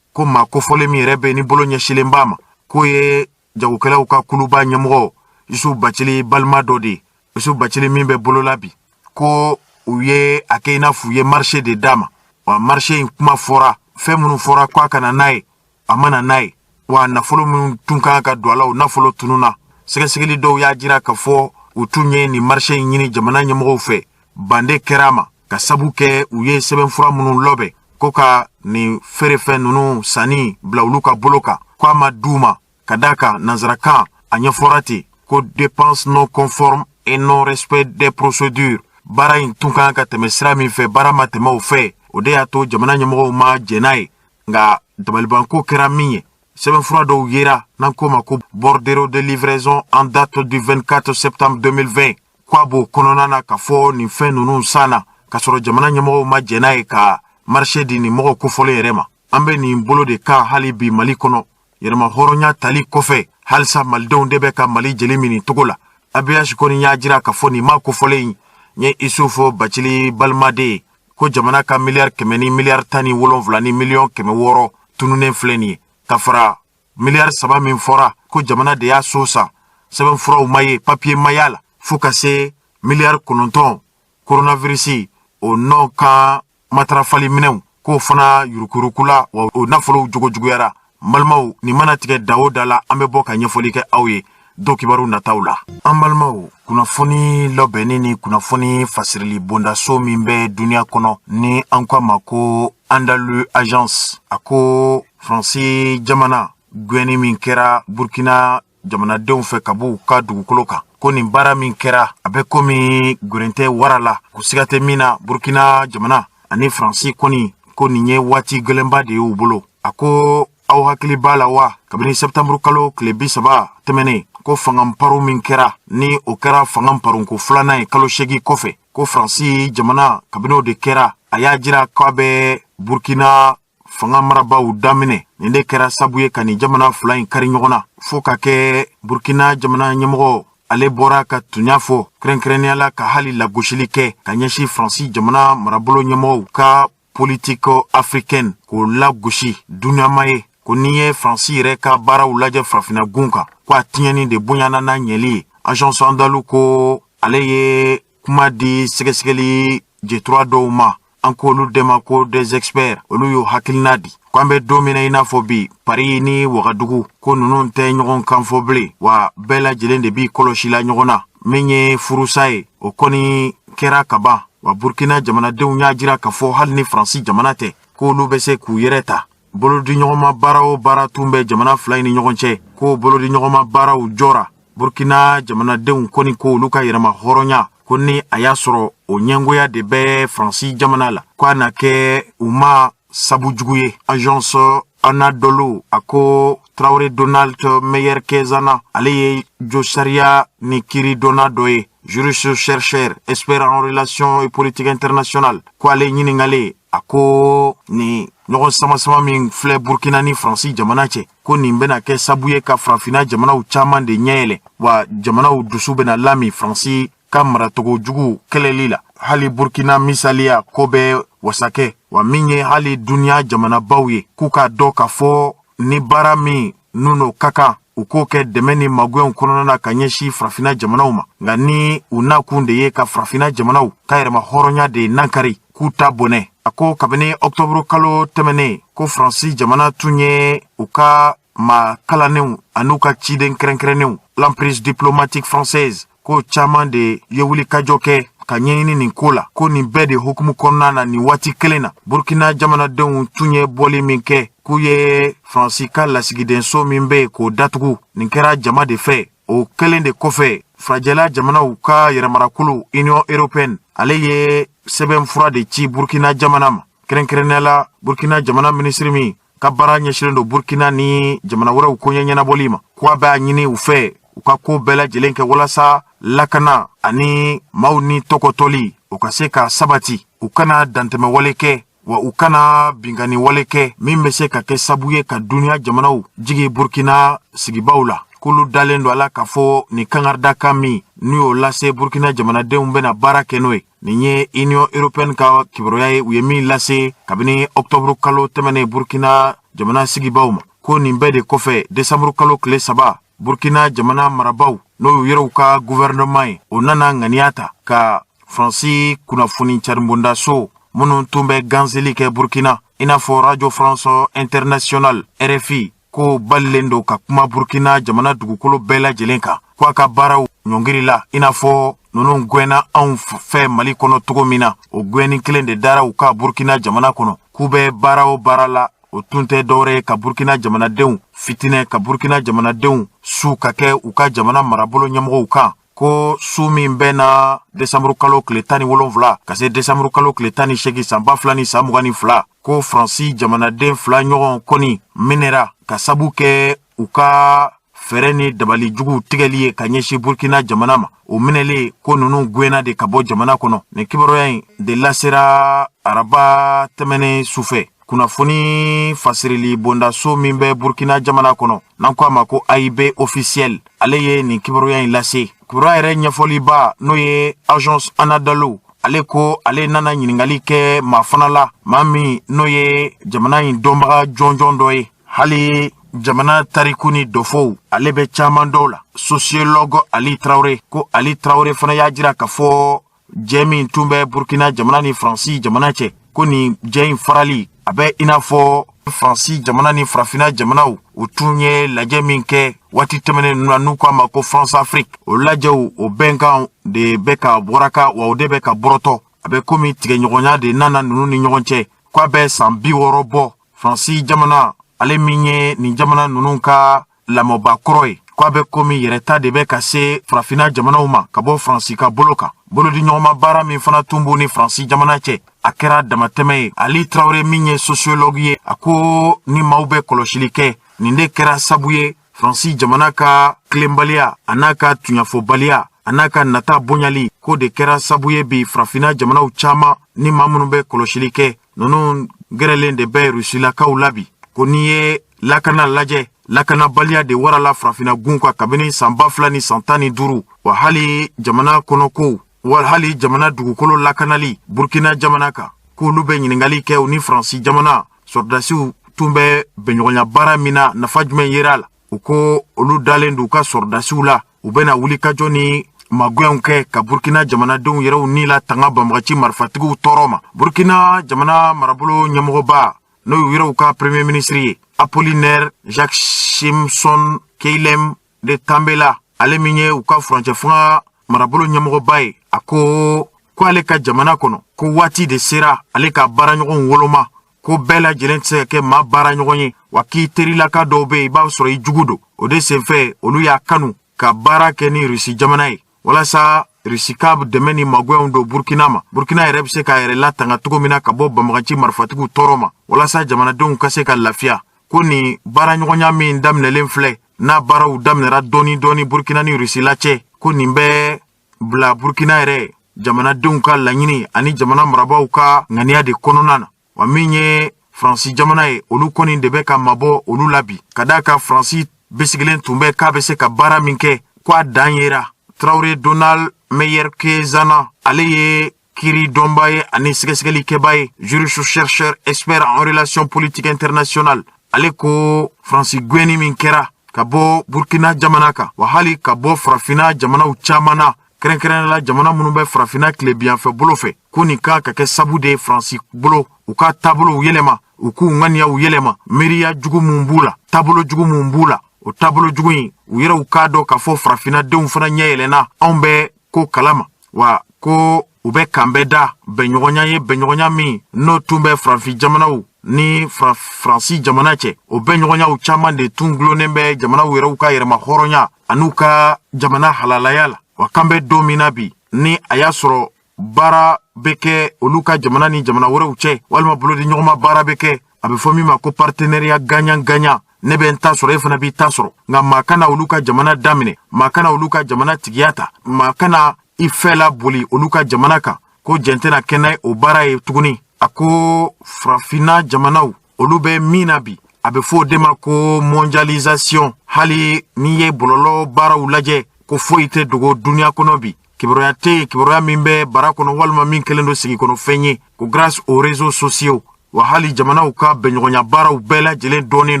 ko maa kofɔlen min yɛrɛ bɛ ni bolo ɲɛsilen b'a ma, k'o ye jagokɛlaw ka kuluba ɲɛmɔgɔ Yusuf Bacili balima dɔ de ye, Yusuf Bacili min bɛ bolola bi, ko u ye a kɛ i n'a fɔ u ye marché de d'a ma. Wa marché in kuma fɔra, fɛn minnu fɔra k'a ka na n'a ye, a ma na n'a ye, wa nafolo minnu tun kan ka don a la, o nafolo tununna. Sɛgɛsɛgɛli dɔw y'a jira k'a fɔ u tun ye nin marché in ɲini jamana ɲɛmɔgɔw fɛ, bande kɛra a ma, ka sabu kɛ u ye sɛbɛnfura minnu lɔbɛn ko ka nin feerefɛn ninnu sanni bila olu ka bolo kan, ko a ma d'u ma, ka d'a kan nanzarakan a ɲɛfɔra ten ko dépense non conforme et non respect des procédures. Baara in tun kan ka tɛmɛ sira min fɛ, baara ma tɛmɛ o fɛ, o de y'a to jamana ɲɛmɔgɔw ma jɛn n'a ye. Nka dabalibanko kɛra min ye, sɛbɛnfura dɔw yera, n'an k'o ma ko bordereau de livraison en date du 24 septembre 2020, ko a b'o kɔnɔna na k'a fɔ nin fɛn ninnu san na k'a sɔrɔ jamana ɲɛmɔgɔw ma jɛn n'a ye ka marché di nin mɔgɔ kofɔlen yɛrɛ ma. An bɛ nin bolo de kan hali bi Mali kɔnɔ, yɛrɛma hɔrɔnya tali kɔfɛ, halisa malidenw de bɛ ka Mali jeli min cogo la. ABH kɔni y'a jira k'a fɔ nin maa kofɔlen in ye Isufu Bacili balima de ye, ko jamana ka miliyari 100 ni miliyari 17 ni miliyɔn 600 tununnen filɛ nin ye, ka fara miliyari 3 min fɔra ko jamana de y'a so san, sɛbɛnfuraw ma ye, papiye ma y'a la, fo ka se miliyari 9, coronavirus o nɔ kan matarafali minɛnw. K'o fana yurukuyurukula, wa o nafolow jogojuguyara. N balimaw, nin mana tigɛ da o da la, an bɛ bɔ ka ɲɛfɔli kɛ aw ye don kibaru nataw la. An balimaw, kunnafoni labɛnni ni kunnafoni fasirili bondaso min bɛ duniɲa kɔnɔ, ni an ko a ma ko Anadolu Agence, a ko Faransi jamana gɛnni min kɛra Burkina jamanadenw fɛ ka b'u ka dugukolo kan, ko nin baara min kɛra, a bɛ komi gwɛrɛn tɛ wara la. Ko siga tɛ min na, Burkina jamana ani Faransi kɔni, ko nin ye waati gɛlɛnba de ye u bolo. A ko aw hakili b'a la wa, kabini sɛptanburu kalo tile 30 tɛmɛnen, ko fanga paro min kɛra, ni o kɛra fanga paronko filanan ye kalo 8 kɔfɛ, ko Faransi jamana, kabini o de kɛra, a y'a jira k'a bɛ Burkina fanga marabaaw daminɛ. Nin de kɛra sabu ye ka nin jamana fila in kari ɲɔgɔn na, fɔɔ ka kɛ Burkina jamana ɲɛmɔgɔ ale bɔra ka tunya fɔ, kɛrɛnkɛrɛnnenya la ka hali lagosili kɛ ka ɲɛsin Faransi jamana marabolo ɲɛmɔgɔw ka politique africaine, k'o lagosi duniyama ye. Ko n'i ye Faransi yɛrɛ ka baaraw lajɛ farafinna gun kan, ko a tiɲɛni de bonyana n'a ɲɛli ye. Agence Anadolu ko ale ye kuma di sɛgɛsɛgɛli jɛtura dɔw ma, an k'olu dɛmɛ ko des experts, olu y'o hakilina di ko an bɛ don min na i n'a fɔ bi, Paris ni Wagadugu, ko ninnu tɛ ɲɔgɔn kan fɔ bilen, wa bɛɛ lajɛlen de b'i kɔlɔsi la ɲɔgɔn na. Min ye furusa ye, o kɔni kɛra ka ban. Wa Burkina jamanadenw y'a jira k'a fɔ hali ni Faransi jamana tɛ, k'olu bɛ se k'u yɛrɛ ta. Bolodiɲɔgɔnma baara o baara tun bɛ jamana fila in ni ɲɔgɔn cɛ, k'o bolodiɲɔgɔnma baaraw jɔra. Burkina jamanadenw kɔni ko olu ka yɛrɛma hɔrɔnya, ko ni a y'a sɔrɔ o ɲɛngoya de bɛ Faransi jamana la, ko a na kɛ u ma sabu jugu ye. Agence Anadolu a ko Traoré Donald Meyer Kezana, ale ye josariya ni kiiri dɔnna dɔ ye, juriste chercheur, expert en relations et politique internationale, ko ale ɲininkalen, a ko nin ɲɔgɔn sama-sama min filɛ Burkina ni Faransi jamana cɛ, ko nin bɛna kɛ sabu ye ka farafinna jamanaw caman de ɲɛyɛlɛ, wa jamanaw dusu bɛna lami Faransi ka maratogo jugu kɛlɛli la. Hali Burkina misaliya ko bɛ wasakɛ, wa min ye hali duniɲa jamanabaw ye, k'u k'a dɔn k'a fɔ ni baara min n'u ka kan, u k'o kɛ dɛmɛ ni magɛnw kɔnɔna na ka ɲɛsin farafinna jamanaw ma. Nka ni u nakun de ye ka farafinna jamanaw ka yɛrɛma hɔrɔnya de nankari, k'u ta bɔnɛ. A ko kabini ɔktɔburu kalo tɛmɛnen, ko Faransi jamana tun ye u ka maa kalannenw an'u ka ciden kɛrɛnkɛrɛnnenw, l'emprise diplomatique française, ko caman de ye wulikajɔ kɛ ka ɲɛɲini nin ko la. Ko nin bɛɛ de hukumu kɔnɔna na, nin waati kelen na, Burkina jamanadenw tun ye bɔli min kɛ k'u ye Faransi ka lasigidenso min bɛ yen k'o datugu, nin kɛra jama de fɛ. O kɛlen de kɔfɛ, farajɛla jamanaw ka yɛrɛmarakulu Union européenne, ale ye sɛbɛnfura de ci Burkina jamana ma, kɛrɛnkɛrɛnnenya la Burkina jamana minisiri min ka baara ɲɛsinnen don Burkina ni jamana wɛrɛw koɲɛ ɲɛnabɔli ma, ko a b'a ɲini u fɛ u ka ko bɛɛ lajɛlen kɛ walasa lakana ani maaw ni tɔgɔtɔli o ka se ka sabati, u kana dantɛmɛwale kɛ, wa u kana binkanni wale kɛ min bɛ se ka kɛ sabu ye ka duniɲa jamanaw jigi Burkina sigibaw la. K'olu dalen don a la k'a fɔ nin kangaridakan min n'u y'o lase, Burkina jamanadenw bɛna baara kɛ n'o ye. Nin ye Union européenne ka kibaruya ye, u ye min lase kabini ɔktɔburu kalo tɛmɛnen Burkina jamana sigibaw ma. Ko nin bɛɛ de kɔfɛ, desanburu kalo tile 3, Burkina jamana marabaw, n'o y'u yɛrɛw ka gouvernement ye, o nana ŋaniya ta ka Faransi kunnafoni caribondaso minnu tun bɛ ganseli kɛ Burkina, i n'a fɔ Radio France International, RFI, ko balilen don ka kuma Burkina jamana dugukolo bɛɛ lajɛlen kan, ko a ka baaraw ɲɔngiri la, i n'a fɔ ninnu gwɛnna anw fɛ Mali kɔnɔ cogo min na, o gwɛnni kelen de dara u ka Burkina jamana kɔnɔ. K'u bɛ baara o baara la, o tun tɛ dɔwɛrɛ ye ka Burkina jamanadenw fitinɛ, ka Burkina jamanadenw su ka kɛ u ka jamana marabolo ɲɛmɔgɔw kan. Ko su min bɛ na desanburu kalo tile 17 ka se desanburu kalo tile 18 san 2022, ko Faransi jamanaden fila ɲɔgɔn kɔni minɛra ka sabu kɛ u ka fɛɛrɛ ni dabali juguw tigɛli ye ka ɲɛsin Burkina jamana ma. O minɛlen, ko ninnu gwɛnna de ka bɔ jamana kɔnɔ. Nin kibaruya in de lasera araba tɛmɛnen sufɛ. Kunnafoni fasirili bondaso min bɛ Burkina jamana kɔnɔ, n'an ko a ma ko AIB officiel, ale ye nin kibaruya in lase. Kibaruya yɛrɛ ɲɛfɔliba, n'o ye Agence Anadolu, ale ko ale nana ɲininkali kɛ maa fana la, maa min n'o ye jamana in dɔnbaga jɔnjɔn dɔ ye, hali jamana tariku ni dɔfɔw ale bɛ caman dɔw la, sociologue Ali Traoré. Ko Ali Traoré fana y'a jira k'a fɔ jɛ min tun bɛ Burkina jamana ni Faransi jamana cɛ, ko nin jɛ in farali, A bɛ i n'a fɔ Faransi jamana ni Farafinna jamanaw, u tun ye lajɛ min kɛ waati tɛmɛnen ninnu na, n'u k'a ma ko France Afrique, o lajɛw, o bɛnkan de bɛ ka waraka, wa o de bɛ ka bɔrɔtɔ. A bɛ komi tigɛɲɔgɔnya de nana ninnu ni ɲɔgɔn cɛ, k'a bɛ san 60 bɔ. Faransi jamana, ale min ye nin jamana ninnu ka lamɔba kɔrɔ ye, k'a bɛ komi yɛrɛta de bɛ ka se Farafinna jamanaw ma ka bɔ Faransi ka bolo kan. Bolodi ɲɔgɔnma baara min fana tun b'u ni Faransi jamana cɛ, a kɛra damatɛmɛ ye. Ali Tarawele min ye sociologue ye, a ko ni maaw bɛ kɔlɔsili kɛ, nin de kɛra sabu ye Faransi jamana ka tilenbaliya, a n'a ka tuɲafɔbaliya, a n'a ka nata bonyali, k'o de kɛra sabu ye bi Farafinna jamanaw caman, ni maa minnu bɛ kɔlɔsili kɛ, ninnu gɛrɛlen de bɛ Rusilakaw la bi. Ko n'i ye lakana lajɛ, lakanabaliya de warala Farafinna gun kan kabini san 2015. Wa hali jamana kɔnɔkow, wa hali jamana dugukolo lakanali Burkina jamana kan, k'olu bɛ ɲininkali kɛ, u ni Faransi jamana sɔrɔdasiw tun bɛ bɛnɲɔgɔnya baara min na, nafa jumɛn yera a la? U ko olu dalen d'u ka sɔrɔdasiw la, u bɛna wulikajɔ ni magɛnw kɛ ka Burkina jamanadenw yɛrɛw ni la tanga banbagaci marifatigiw tɔɔrɔ ma. Burkina jamana marabolo ɲɛmɔgɔba, n'o y'u yɛrɛw ka premier ministre ye, Apollinaire Jacques Simpson Keilem de Tambela, ale min ye u ka furancɛ fanga marabolo ɲɛmɔgɔba ye, a ko ko ale ka jamana kɔnɔ, ko waati de sera ale ka baaraɲɔgɔnw woloma, ko bɛɛ lajɛlen tɛ se ka kɛ maa baaraɲɔgɔn ye, wa k'i terilaka dɔw bɛ yen, i b'a sɔrɔ i jugu don. O de senfɛ, olu y'a kanu ka baara kɛ ni Rusi jamana ye, walasa Rusi ka dɛmɛ ni magɛnw don Burkina ma, Burkina yɛrɛ bɛ se k'a yɛrɛ latanga cogo min na ka bɔ banbagaci marifatigiw tɔɔrɔ ma, walasa jamanadenw ka se ka lafiya. Ko nin baaraɲɔgɔnya min daminɛlen filɛ, n'a baaraw daminɛra dɔɔni dɔɔni Burkina ni Rusila cɛ, ko nin bɛ bila Burkina yɛrɛ jamanadenw ka laɲini ani jamana marabaaw ka ŋaniya de kɔnɔna na. Wa min ye Faransi jamana ye, olu kɔni de bɛ ka mabɔ olu la bi, ka d'a kan Faransi bisigilen tun bɛ k'a bɛ se ka baara min kɛ, ko a dan yera. Traoré Donald Meyer Kezana, ale ye kiri dɔnba ye ani sɛgɛsɛgɛlikɛba ye, juriste chercheur expert en relations politiques internationales, ale ko Faransi gwɛnni min kɛra ka bɔ Burkina jamana kan, wa hali ka bɔ Farafinna jamanaw caman na, kɛrɛnkɛrɛnnenya la jamana minnu bɛ Farafinna tilebiyanfɛ bolo fɛ, ko nin kan ka kɛ sabu de ye Faransi bolo, u ka taabolow yɛlɛma, u k'u ŋaniyaw yɛlɛma. Miiriya jugu mun b'u la, taabolo jugu mun b'u la, o taabolo jugu in, u yɛrɛw k'a dɔn k'a fɔ Farafinna denw fana ɲɛ yɛlɛnna, anw bɛ ko kalama. Wa ko u bɛ kanbɛ da bɛnɲɔgɔnya ye, bɛnɲɔgɔnya min n'o tun bɛ farafin jamanaw ni Faransi jamana cɛ, o bɛnɲɔgɔnyaw caman de tun gulonnen bɛ jamanaw yɛrɛw ka yɛrɛma hɔrɔnya an'u ka jamana halalaya la. Wa kan bɛ don min na bi, ni a y'a sɔrɔ baara bɛ kɛ olu ka jamana ni jamana wɛrɛw cɛ, walima bolodi ɲɔgɔnma baara bɛ kɛ, a bɛ fɔ min ma ko partenariat gagnant gagnant, ne bɛ n ta sɔrɔ, e fana b'i ta sɔrɔ, nka maa kana olu ka jamana daminɛ, maa kana olu ka jamana tigiya ta, maa kana i fɛ la boli olu ka jamana kan, ko jɛn tɛna kɛ n'a o baara ye tuguni. A ko Farafinna jamanaw, olu bɛ min na bi, a bɛ fɔ o de ma ko mondialisation. Hali n'i ye bɔlɔlɔ baaraw lajɛ, ko foyi tɛ dogo duniya kɔnɔ bi, kibaruya tɛ yen, kibaruya min bɛ bara kɔnɔ walima min kɛlen don sigi kɔnɔ fɛn ye, ko grâce aux réseaux sociaux, wa hali jamanaw ka bɛnɲɔgɔnya baaraw bɛɛ lajɛlen dɔnnen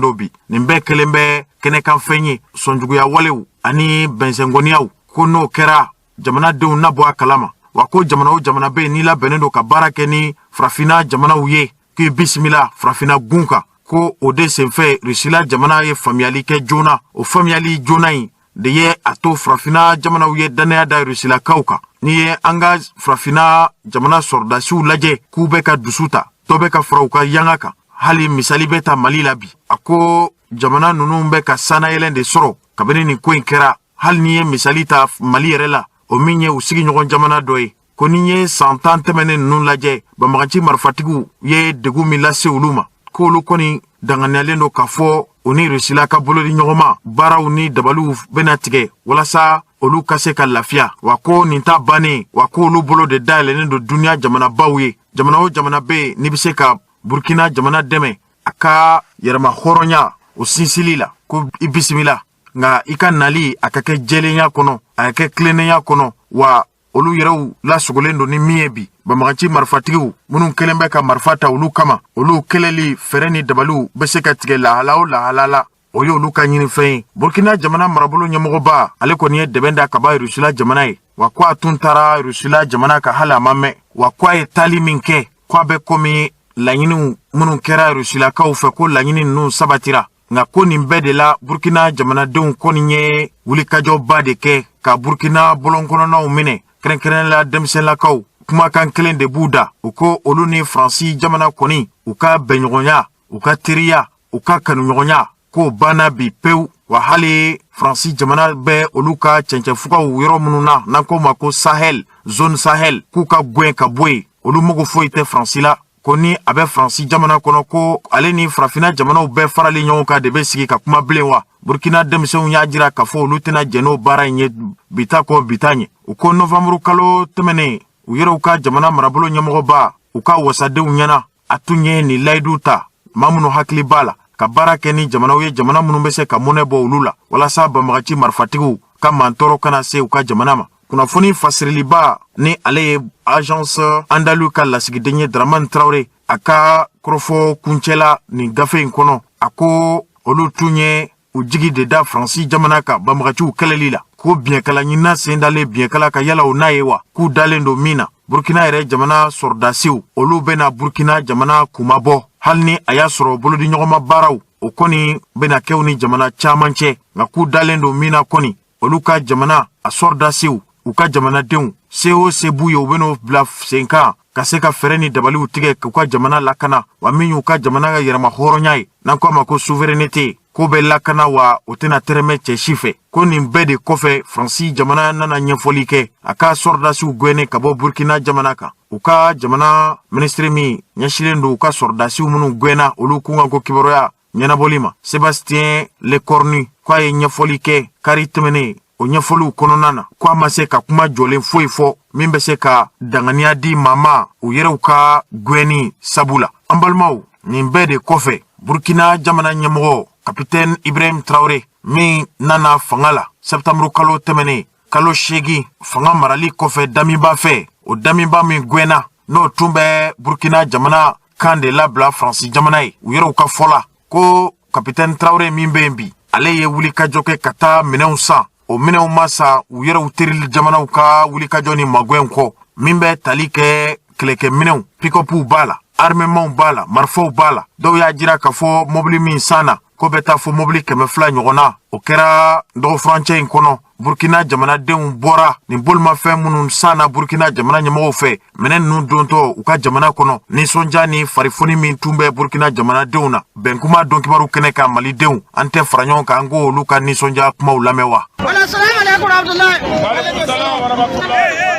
don bi, nin bɛɛ kɛlen bɛ kɛnɛkanfɛn ye. Sɔnjuguya walew ani bɛnsɛngɔniyaw, ko n'o kɛra, jamanadenw na bɔ a kalama. Wa ko jamana o jamana bɛ yen n'i labɛnnen don ka baara kɛ ni Farafinna jamanaw ye, k'i bisimila Farafinna gun kan. Ko o de senfɛ, Rusila jamana ye faamuyali kɛ joona. O faamuyali joona in de ye a to Farafinna jamanaw ye dannaya da Rusilakaw kan. N'i ye an ka Farafinna jamana sɔrɔdasiw lajɛ, k'u bɛ ka dusu ta, dɔ bɛ ka fara u ka yanga kan, hali misali bɛ ta Mali la bi. A ko jamana ninnu bɛ ka sannayɛlɛn de sɔrɔ kabini nin ko in kɛra. Hali n'i ye misali ta Mali yɛrɛ la, o min ye u sigiɲɔgɔn jamana dɔ ye, ko n'i ye san 10 tɛmɛnen ninnu lajɛ, banbagaci marifatigiw ye degun min lase olu ma, k'olu kɔni danganiyalen don k'a fɔ u ni Rusila ka bolodi ɲɔgɔnma baaraw ni dabaliw bɛna tigɛ walasa olu ka se ka lafiya. Wa ko nin ta bannen, wa ko olu bolo de dayɛlɛnnen don duniya jamanabaw ye. Jamana o jamana bɛ yen n'i bɛ se ka Burkina jamana dɛmɛ a ka yɛrɛma hɔrɔnya o sinsili la, ko i bisimila, nka i ka nali a ka kɛ jɛlenya kɔnɔ, a ka kɛ tilennenya kɔnɔ. Wa olu yɛrɛw lasogolen don ni min ye bi, banbagaci marifatigiw minnu kɛlen bɛ ka marifa ta olu kama, olu kɛlɛli fɛɛrɛ ni dabaliw bɛ se ka tigɛ lahala o lahala la, o ye olu ka ɲinifɛn ye. Burkina jamana marabolo ɲɛmɔgɔba, ale kɔni ye dɛmɛ da ka ban Rusila jamana ye. Wa ko a tun taara Rusila jamana kan hali a ma mɛn, wa ko a ye taali min kɛ, ko a bɛ komi Laɲiniw minnu kɛra Rusilakaw fɛ, ko laɲini ninnu sabatira. Nka ko nin bɛɛ de la, Burkina jamanadenw kɔni ye wulikajɔba de kɛ ka Burkina bɔlɔnkɔnɔnaw minɛ, kɛrɛnkɛrɛnnenya la denmisɛnlakaw. Kumakan kelen de b'u da, u ko olu ni Faransi jamana kɔni, u ka bɛnɲɔgɔnya, u ka teriya, u ka kanuɲɔgɔnya, k'o banna bi pewu. Wa hali Faransi jamana bɛ olu ka cɛncɛnfugaw yɔrɔ minnu na, n'an k'o ma ko Sahel, zone Sahel, k'u ka gwɛn ka bɔ yen, olu mago foyi tɛ Faransi la. Ko ni a bɛ Faransi jamana kɔnɔ ko ale ni Farafinna jamanaw bɛɛ farali ɲɔgɔn kan de bɛ sigi ka kuma bilen wa? Burkina denmisɛnw y'a jira k'a fɔ olu tɛna jɛn n'o baara in ye bita kɔ bita ɲɛ. U ko novanburu kalo tɛmɛnen, u yɛrɛw ka jamana marabolo ɲɛmɔgɔba, u ka wasadenw ɲɛna, a tun ye nin layidu ta, maa minnu hakili b'a la, ka baara kɛ ni jamanaw ye, jamana minnu bɛ se ka mɔnɛ bɔ olu la walasa banbagaci marifatigiw ka mantɔɔrɔ kana se u ka jamana ma. Kunnafoni fasiriliba ni ale ye Agence Andalu ka lasigiden ye, Dramane Traoré, a ka kɔrɔfɔ kuncɛla nin gafe in kɔnɔ, a ko olu tun ye u jigi de da Faransi jamana kan banbagaciw kɛlɛli la, ko biɲɛkala ɲinina sen dalen biɲɛkala ka yala o n'a ye wa, k'u dalen don min na, Burkina yɛrɛ jamana sɔrɔdasiw, olu bɛna Burkina jamana kunmabɔ, hali ni a y'a sɔrɔ bolodiɲɔgɔnma baaraw o kɔni bɛna kɛw ni jamana caman cɛ. Nka k'u dalen don min na kɔni, olu ka jamana a sɔrɔdasiw, u ka jamanadenw, se o se b'u ye, u bɛn'o bila sen kan ka se ka fɛɛrɛ ni dabaliw tigɛ k'u ka jamana lakana. Wa min y'u ka jamana ka yɛrɛma hɔrɔnya ye, n'an ko a ma ko souveraineté, ko bɛ lakana wa o tɛna tɛrɛmɛ cɛ si fɛ. Ko nin bɛɛ de kɔfɛ, Faransi jamana nana ɲɛfɔli kɛ a ka sɔrɔdasiw gwɛnnen ka bɔ Burkina jamana kan. U ka jamana minisiri min ɲɛsilen don u ka sɔrɔdasiw minnu gwɛnna olu kunkan ko kibaruya ɲɛnabɔli ma, Sébastien Lecornu, k'a ye ɲɛfɔli kɛ kari tɛmɛnen. O ɲɛfɔliw kɔnɔna na, ko a ma se ka kuma jɔlen foyi fɔ min bɛ se ka danganiya di maa ma u yɛrɛw ka gwɛnni sabu la. An balimaw, nin bɛɛ de kɔfɛ, Burkina jamana ɲɛmɔgɔ Kapitɛni Ibrahim Traoré min nana fanga la sɛptanburu kalo tɛmɛnen, kalo 8 fanga marali kɔfɛ damiba fɛ, o damiba min gwɛnna, n'o tun bɛ Burkina jamana kan de labila Faransi jamana ye. U yɛrɛw ka fɔ la, ko Kapitɛni Traoré min bɛ yen bi, ale ye wulikajɔ kɛ ka taa minɛnw san. O minɛnw ma san u yɛrɛw teri jamanaw ka wulikajɔ ni magwɛnw kɔ, min bɛ tali kɛ kɛlɛkɛminɛnw, pikɔpuw b'a la, armɛmanw b'a la, marifaw b'a la. Dɔw y'a jira k'a fɔ mobili min san na, ko bɛ taa fɔ mobili 200 ɲɔgɔn na. O kɛra dɔgɔfurancɛ in kɔnɔ. Burkina jamanadenw bɔra nin bolimafɛn minnu san na Burkina jamana ɲɛmɔgɔw fɛ, minɛn ninnu dontɔ u ka jamana kɔnɔ, nisɔndiya ni farifoni min tun bɛ Burkina jamanadenw na, Bɛnkuma donkibaru kɛnɛ kan, Malidenw, an tɛ fara ɲɔgɔn kan an k'olu ka nisɔndiya kumaw lamɛn wa?
Wala salamu alaikum warahmatullahi.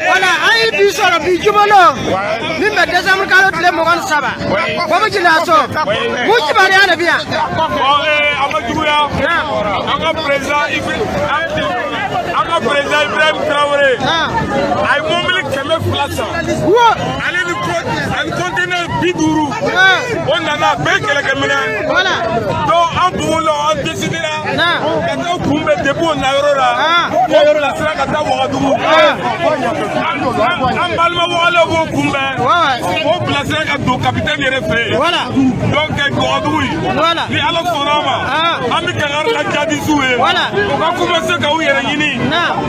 Wala an ye bi sɔrɔ bi jumalo min bɛ décembre kalo tile 23, Bobo Dioulasso. Mun kibaruya de bɛ yan?
A ma juguya. An ka président Ibrahim Traoré, a ye mobili 200 san, ale ni ani conteneur 50. O nana bɛɛ kɛlɛkɛminɛn. Donc an Bugulaw, an décidera ka taa kunbɛn depuis o nayɔrɔ la, k'o bilasira ka taa Wagadugu. An balima Wagalew b'o kunbɛn, k'o bilasira ka don capitaine yɛrɛ fɛ yen. Donc Wagadugu, ni Ala sɔnna a ma, an bɛ kangari la jadisiw ye, u ka commencer ka u yɛrɛ ɲini,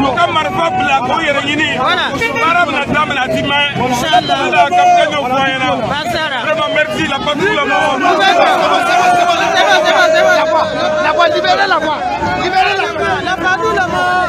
u ka marifa bila k'u yɛrɛ ɲini. Baara bɛna daminɛ, a ti mɛn. Ala capitaine y'o fɔ an ɲɛna. Vraiment merci, la patrouille la mort.
La voix, libérez la voix. Libérez la voix. La patrouille la mort.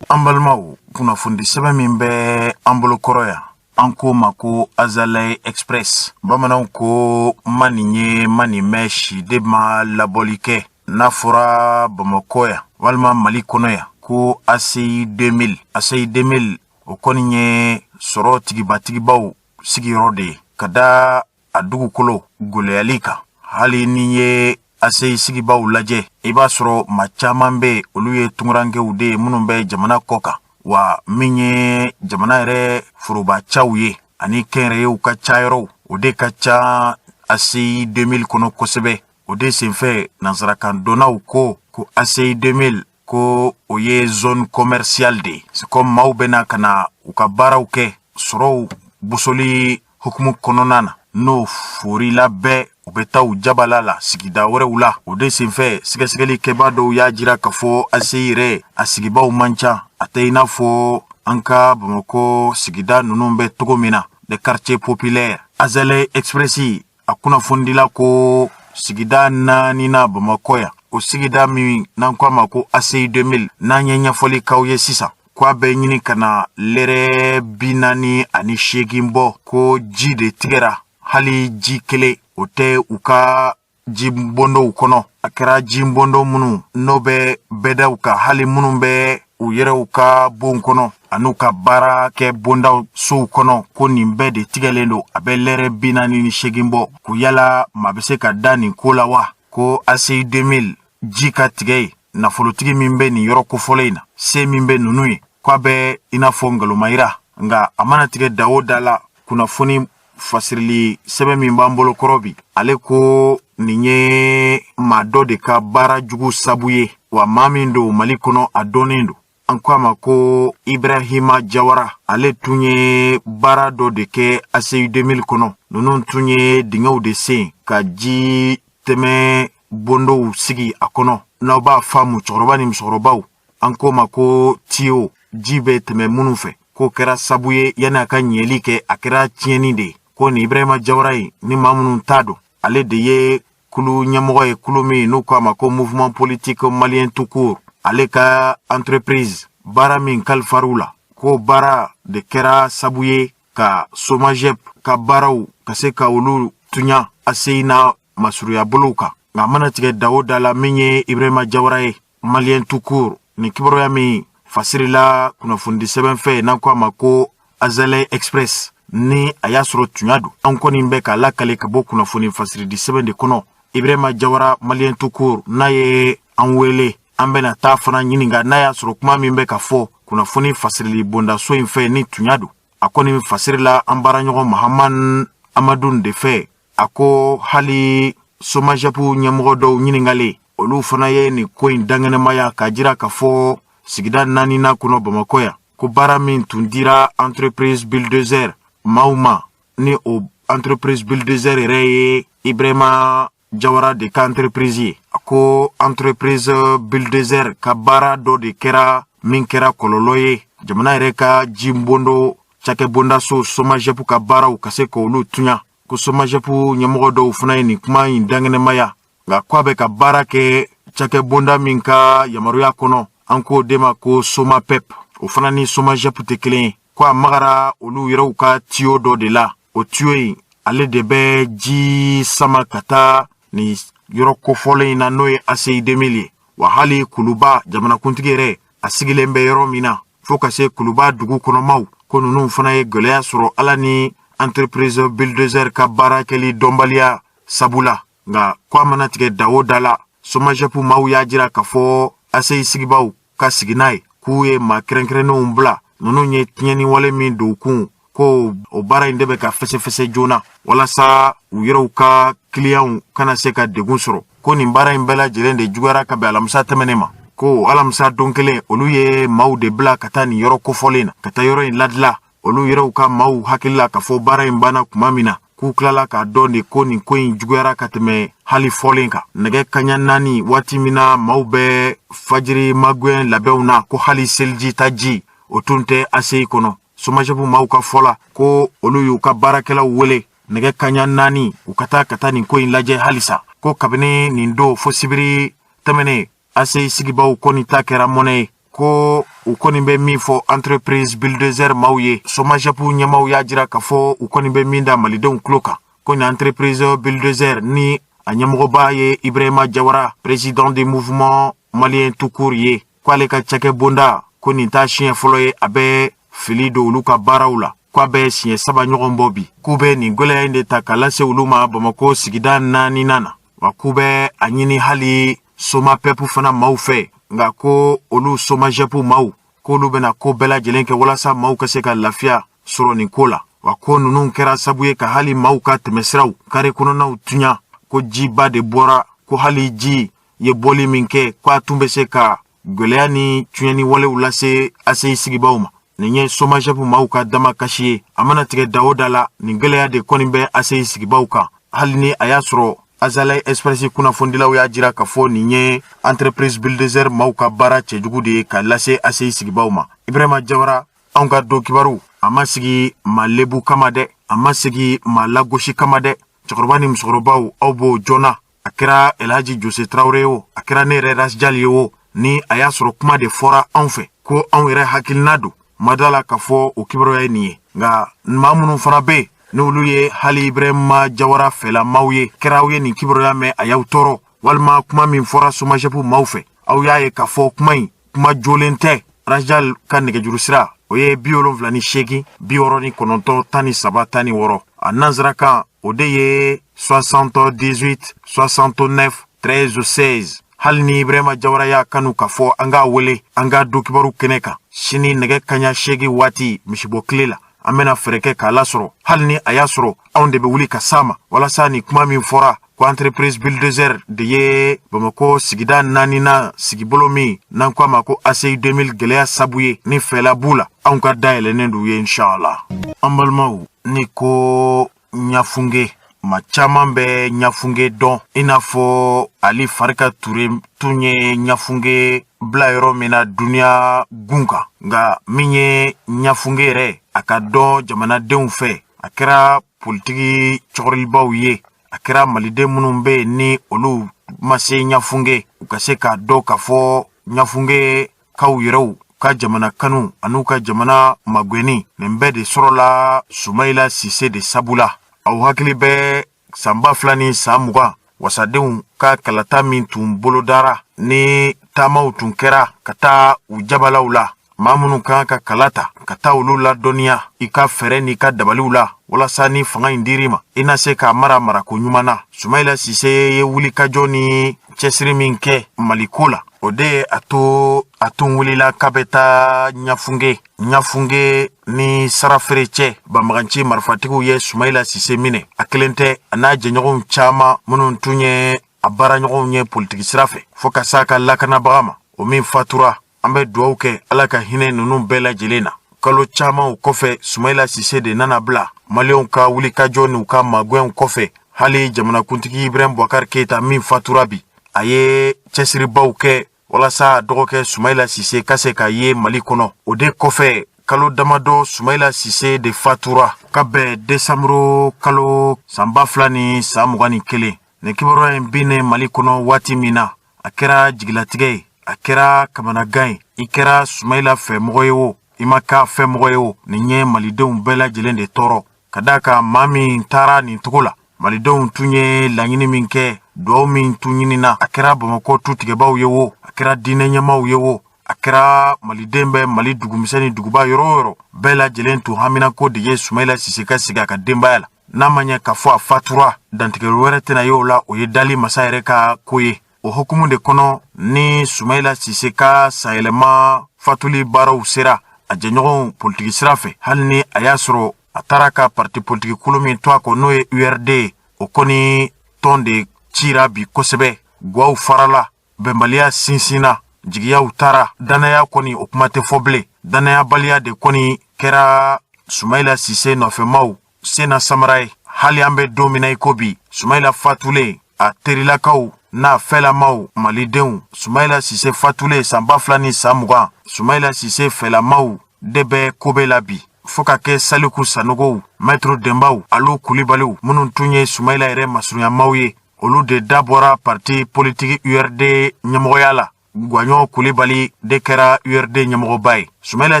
An balimaw, kunnafoni sɛbɛn min bɛ an bolo kɔrɔ yan, an k'o ma ko Azalaï Express. Bamananw ko ma nin ye ma nin mɛn si de ma labɔli kɛ. N'a fɔra Bamakɔ yan walima Mali kɔnɔ yan ko ACI 2000, ACI 2000, o kɔni ye sɔrɔ tigibatigibaw sigiyɔrɔ de ye ka da a dugukolo gɛlɛyali kan. Hali ni ye ACI sigibaw lajɛ, i b'a sɔrɔ maa caman bɛ, olu ye tunkarankew de ye minnu bɛ jamana kɔ kan. Wa min ye jamana yɛrɛ forobacaw ye ani kɛnyɛrɛyew ka cayɔrɔw, o de ka ca ACI 2000 kɔnɔ kosɛbɛ. O de senfɛ, nansarakan dɔnnaw ko ko ACI 2000, ko o ye zone commerciale de ye. C'est comme maaw bɛna ka na u ka baaraw kɛ sɔrɔw bosoli hukumu kɔnɔna na. N'o forila bɛɛ, u bɛ taa u jabala la sigida wɛrɛw la. O de senfɛ, sɛgɛsɛgɛli kɛbaa dɔw y'a jira k'a fɔ ACI yɛrɛ a sigibaw man ca, a tɛ i n'a fɔ an ka Bamakɔ sigida ninnu bɛ cogo min na, les quartiers populaires. Azalaï Express a kunnafonidila ko sigida naaninan Bamakɔ yan, o sigida min n'an ko a ma ko ACI 2000, n'an ye ɲɛfɔli k'aw ye sisan, ko a bɛ ɲini ka na lɛrɛ 48 bɔ, ko ji de tigɛra, hali ji kelen o tɛ u ka ji bɔndɔw kɔnɔ. A kɛra ji bɔndɔ minnu n'o bɛ bɛdaw kan, hali minnu bɛ u yɛrɛw ka bon kɔnɔ an'u ka baara kɛ bondaw sow kɔnɔ, ko nin bɛɛ de tigɛlen don, a bɛ lɛrɛ 48 bɔ. Ko yala maa bɛ se ka da nin ko la wa, ko ACI 2000 ji ka tigɛ ye? Nafolotigi min bɛ nin yɔrɔ kofɔlen in na, se min bɛ ninnu ye, k'a bɛ i n'a fɔ nkalonmayira. Nka a mana tigɛ da o da la, kunnafoni fasirili sɛbɛn min b'an bolo kɔrɔ bi, ale ko nin ye maa dɔ de ka baara jugu sabu ye. Wa maa min don Mali kɔnɔ, a dɔnnen don, an ko a ma ko Ibrahima Jawara. Ale tun ye baara dɔ de kɛ ACI 2000 kɔnɔ. Ninnu tun ye dingɛw de sen ka ji tɛmɛ bondow sigi a kɔnɔ. N'aw b'a faamu, cɛkɔrɔba ni musokɔrɔbaw, an k'o ma ko tiyo, ji bɛ tɛmɛ minnu fɛ. K'o kɛra sabu ye, yanni a ka ɲɛli kɛ, a kɛra tiɲɛni de ye. Ko nin Ibrahima Jawara in, ni maa minnu t'a dɔn, ale de ye kulu ɲɛmɔgɔ ye, kulu min n'u ko a ma ko Mouvement politique malien tout court. Ale ka entreprise baara min kalifar'u la, k'o baara de kɛra sabu ye ka Somagep ka baaraw ka se ka olu tuɲa ACI n'a masurunya bolow kan. Nka a mana tigɛ da o da la, min ye Ibrahima Jawara ye, Malien tout court, nin kibaruya min fasirila kunnafonidi sɛbɛn fɛ n'an ko a ma ko Azalaï Express, ni a y'a sɔrɔ tunya don, an kɔni bɛ k'a lakale ka bɔ kunnafoni fasiridi sɛbɛn de kɔnɔ. Ibrahima Jawara, Malien tout court, n'a ye an wele, an bɛna taa fana ɲininka n'a y'a sɔrɔ kuma min bɛ ka fɔ kunnafoni fasirili bondaso in fɛ, ni tunya don. A kɔni fasirila an baaraɲɔgɔn Mahaman Amadu de fɛ. A ko hali Somagep ɲɛmɔgɔ dɔw ɲininkalen, olu fana ye nin ko in dankɛnɛmaya k'a jira k'a fɔ sigida naaninan kɔnɔ Bamakɔ yan, ko baara min tun dira entreprise Bulldozer maaw ma, ni o entreprise Bulldozer yɛrɛ ye Ibrahima Jawara de ka entreprise ye, a ko entreprise Bulldozer ka baara dɔ de kɛra min kɛra kɔlɔlɔ ye jamana yɛrɛ ka ji bondo cakɛbondaso Somagep ka baaraw ka se k'olu tuɲa. Ko Somagep ɲɛmɔgɔ dɔw fana ye nin kuma in dankɛnɛmaya. Nka ko a bɛ ka baara kɛ cakɛbonda min ka yamaruya kɔnɔ, an k'o de ma ko Somapep, o fana ni Somagep tɛ kelen ye. Ko a magara olu yɛrɛw ka tiyo dɔ de la, o tiyo in, ale de bɛ ji sama ka taa nin yɔrɔ kofɔlen in na, n'o ye ACI 2000 ye. Wa hali Kuluba jamanakuntigi yɛrɛ a sigilen bɛ yɔrɔ min na, fo ka se Kuluba dugu kɔnɔmaw, ko ninnu fana ye gɛlɛya sɔrɔ ala ni entreprise Bulldozer ka baara kɛli dɔnbaliya sabu la. Nka ko a mana tigɛ da o da la, Somagep maaw y'a jira k'a fɔ ACI sigibaw ka sigi n'a ye, k'u ye maa kɛrɛnkɛrɛnnenw bila, ninnu ye tiɲɛni wale min don u kun, ko o baara in de bɛ ka fɛsɛfɛsɛ joona walasa u yɛrɛw ka kiliyanw kana se ka degun sɔrɔ. Ko nin baara in bɛɛ lajɛlen de juguyara ka bɛn alamisa tɛmɛnen ma. Ko alamisa don kelen, olu ye maaw de bila ka taa nin yɔrɔ kofɔlen na, ka taa yɔrɔ in ladila. Olu yɛrɛw ka maaw hakili la k'a fɔ baara in banna tuma min na, k'u tilala k'a dɔn de ko nin ko in juguyara ka tɛmɛ hali fɔlen kan. Nɛgɛ kaɲa 4 waati min na maaw bɛ fajiri magɛn labɛnw na, ko hali seliji ta ji o tun tɛ ACI kɔnɔ. Somagep maaw ka fɔ la, ko olu y'u ka baarakɛlaw wele nɛgɛ kaɲa 4, u ka taa ka taa nin ko in lajɛ halisa. Ko kabini nin don fo sibiri tɛmɛnen, ACI sigibaw kɔni ta kɛra mɔnɛ ye. Ko u kɔni bɛ min fɔ entreprise Bulldozer maaw ye, Somagep ɲɛmaw y'a jira k'a fɔ u kɔni bɛ min da malidenw tulo kan, ko nin entreprise Bulldozer ni a ɲɛmɔgɔba ye Ibrahima Jawara, président du Mouvement malien tout court ye, ko ale ka cakɛ bonda, ko nin t'a siɲɛ fɔlɔ ye a bɛ fili don olu ka baaraw la, ko a bɛ siɲɛ 3 ɲɔgɔn bɔ bi. K'u bɛ nin gwɛlɛya in de ta k'a lase olu ma Bamakɔ sigida naaninan na. Wa k'u bɛ a ɲini hali Somapep fana maaw fɛ. Nka ko olu Somagep maaw, k'olu bɛna ko bɛɛ lajɛlen kɛ walasa maaw ka se ka lafiya sɔrɔ nin ko la. Wa ko ninnu kɛra sabu ye ka hali maaw ka tɛmɛsiraw kare kɔnɔnaw tuɲa, ko jiba de bɔra, ko hali ji ye bɔli min kɛ, ko a tun bɛ se ka gwɛlɛya ni tiɲɛni walew lase ACI sigibaw ma. Nin ye SOMAGEP maaw ka damakasi ye. A mana tigɛ da o da la, nin gɛlɛya de kɔni bɛ ACI sigibaw kan, hali ni a y'a sɔrɔ Azalaï Express kunnafonidilaw y'a jira k'a fɔ nin ye entreprise Bulldozer maaw ka baara cɛjugu de ye ka lase ACI sigibaw ma. Ibrahima Jawara, anw ka don kibaru, a ma sigi maa lebu kama dɛ, a ma sigi maa lagosi kama dɛ. Cɛkɔrɔba ni musokɔrɔbaw, aw b'o joona. A kɛra Elhaji Jose Tarawele o, a kɛra ne yɛrɛ Rasjal ye o, ni a y'a sɔrɔ kuma de fɔra anw fɛ ko anw yɛrɛ hakilina don, ma da la k'a fɔ o kibaruya ye nin ye. Nka maa minnu fana bɛ yen, n'olu ye hali Ibrahima Jawara fɛlamaw ye, kɛra aw ye nin kibaruya mɛn, a y'aw tɔɔrɔ, walima kuma min fɔra SOMAGEP maaw fɛ, aw y'a ye k'a fɔ kuma in kuma jolen tɛ, Rajal ka nɛgɛjuru sira, o ye 78 69 13 16. A nansarakan, o de ye 78 69 13 16. Hali ni Ibrahima Jawara y'a kanu k'a fɔ an k'a wele an ka don kibaru kɛnɛ kan sini nɛgɛ kaɲa 8 waati misibɔ tile la, an bɛna fɛɛrɛ kɛ k'a lasɔrɔ, hali ni a y'a sɔrɔ anw de bɛ wuli ka s'a ma, walasa ni kuma min fɔra ko entreprise Bulldozer de ye Bamakɔ sigida naaninan sigibolo min n'an ko a ma ko ACI 2000 gɛlɛya sabu ye, ni fɛla b'u la, anw ka dayɛlɛnnen d'u ye, inshallah. An balimaw, ni ko Ɲafunge, ma caman bɛ Ɲafunge dɔn, i n'a fɔ Ali Farika Ture tun ye Ɲafunge bila yɔrɔ min na duniya gun kan. Nka min ye Ɲafunge yɛrɛ, a ka dɔn jamanadenw fɛ, a kɛra politiki cɛkɔrɔbaw ye, a kɛra maliden minnu bɛ yen ni olu ma se Ɲafunge, u ka se k'a dɔn k'a fɔ Ɲafunge kaw yɛrɛw ka jamana kanu an'u ka jamana magɛnni, nin bɛɛ de sɔrɔla Sumayila Sise de sabu la. Aw hakili bɛ san 2020 wasadenw ka kalata min tun bolodara, ni taamaw tun kɛra ka taa u jabalaw la, maa minnu kan ka kala ta, ka taa olu ladɔnniya i ka fɛɛrɛ n'i ka dabaliw la, walasa ni fanga in dir'i ma, i na se k'a mara marako ɲuman na. Sumayila Sise ye wulikajɔ ni cɛsiri min kɛ Maliko la, o de ye a to a tun wulila k'a bɛ taa Ɲafunge. Ɲafunge ni sarafere cɛ, banbaganci marifatigiw ye Sumayila Sise minɛ. A kelen tɛ, a n'a jɛɲɔgɔnw caman minnu tun ye a baaraɲɔgɔnw ye politiki sira fɛ, fo ka s'a ka lakanabaga ma, o min fatura. An bɛ dugawu kɛ Ala ka hinɛ ninnu bɛɛ lajɛlen na. Kalo caman o kɔfɛ, Sumayila Sise de nana bila maliyɛnw ka wulikajɔ n'u ka magɛnw kɔfɛ. Hali jamanakuntigi Ibrahim Boubacar Keita min fatura bi, a ye cɛsiribaw kɛ walasa dɔgɔkɛ Sumayila Sise ka se ka ye Mali kɔnɔ. O de kɔfɛ, kalo damadɔ, Sumayila Sise de fatura ka bɛn desanburu kalo san 2021. Nin kibaruya in binnen Mali kɔnɔ waati min na, a kɛra jigilatigɛ ye, a kɛra kamanagan ye. I kɛra Sumayila fɛ mɔgɔ ye o, i ma k'a fɛ mɔgɔ ye o, nin ye malidenw bɛɛ lajɛlen de tɔɔrɔ, ka d'a kan maa min taara nin cogo la, malidenw tun ye laɲini min kɛ, duwawu min tun ɲinina, a kɛra Bamakɔ tutigɛbaw ye o, a kɛra diinɛ ɲɛmaaw ye o, a kɛra maliden bɛ Mali dugumisɛn ni duguba yɔrɔ o yɔrɔ, bɛɛ lajɛlen tun haminako de ye Sumayila Sise ka sigi a ka denbaya la. N'a ma ɲɛ k'a fɔ a fatura, dantigɛli wɛrɛ tɛna ye o la, o ye dali masa yɛrɛ ka ko ye. O hukumu de kɔnɔ, ni Sumayila Sise ka sayɛlɛma fatuli baaraw sera, a jɛɲɔgɔnw politiki sira fɛ, hali ni a y'a sɔrɔ a taara ka parti politiki kulu min to a kɔ, n'o ye URD ye, o kɔni tɔn de cira bi kosɛbɛ. Gwaw farala, bɛnbaliya sinsinna, jigiyaw taara, danaya kɔni o kuma tɛ fɔ bilen. Danayabaliya de kɔni kɛra Sumayila Sise nɔfɛmaw senna samara ye. Hali an bɛ don min na i ko bi, Sumayila fatulen, a terilakaw n'a fɛlamaw malidenw, Sumayila Sise fatulen san 2020, Sumayila Sise fɛlamaw de bɛ kobe la bi, fo ka kɛ Saliku Sanogow, Mɛtro Denbaw, Alu Kulibaliw minnu tun ye Sumayila yɛrɛ masurunyamaw ye, olu de dabɔra parti politiki URD ɲɛmɔgɔya la. Gwaɲɔ Kulibali de kɛra URD ɲɛmɔgɔba ye. Sumayila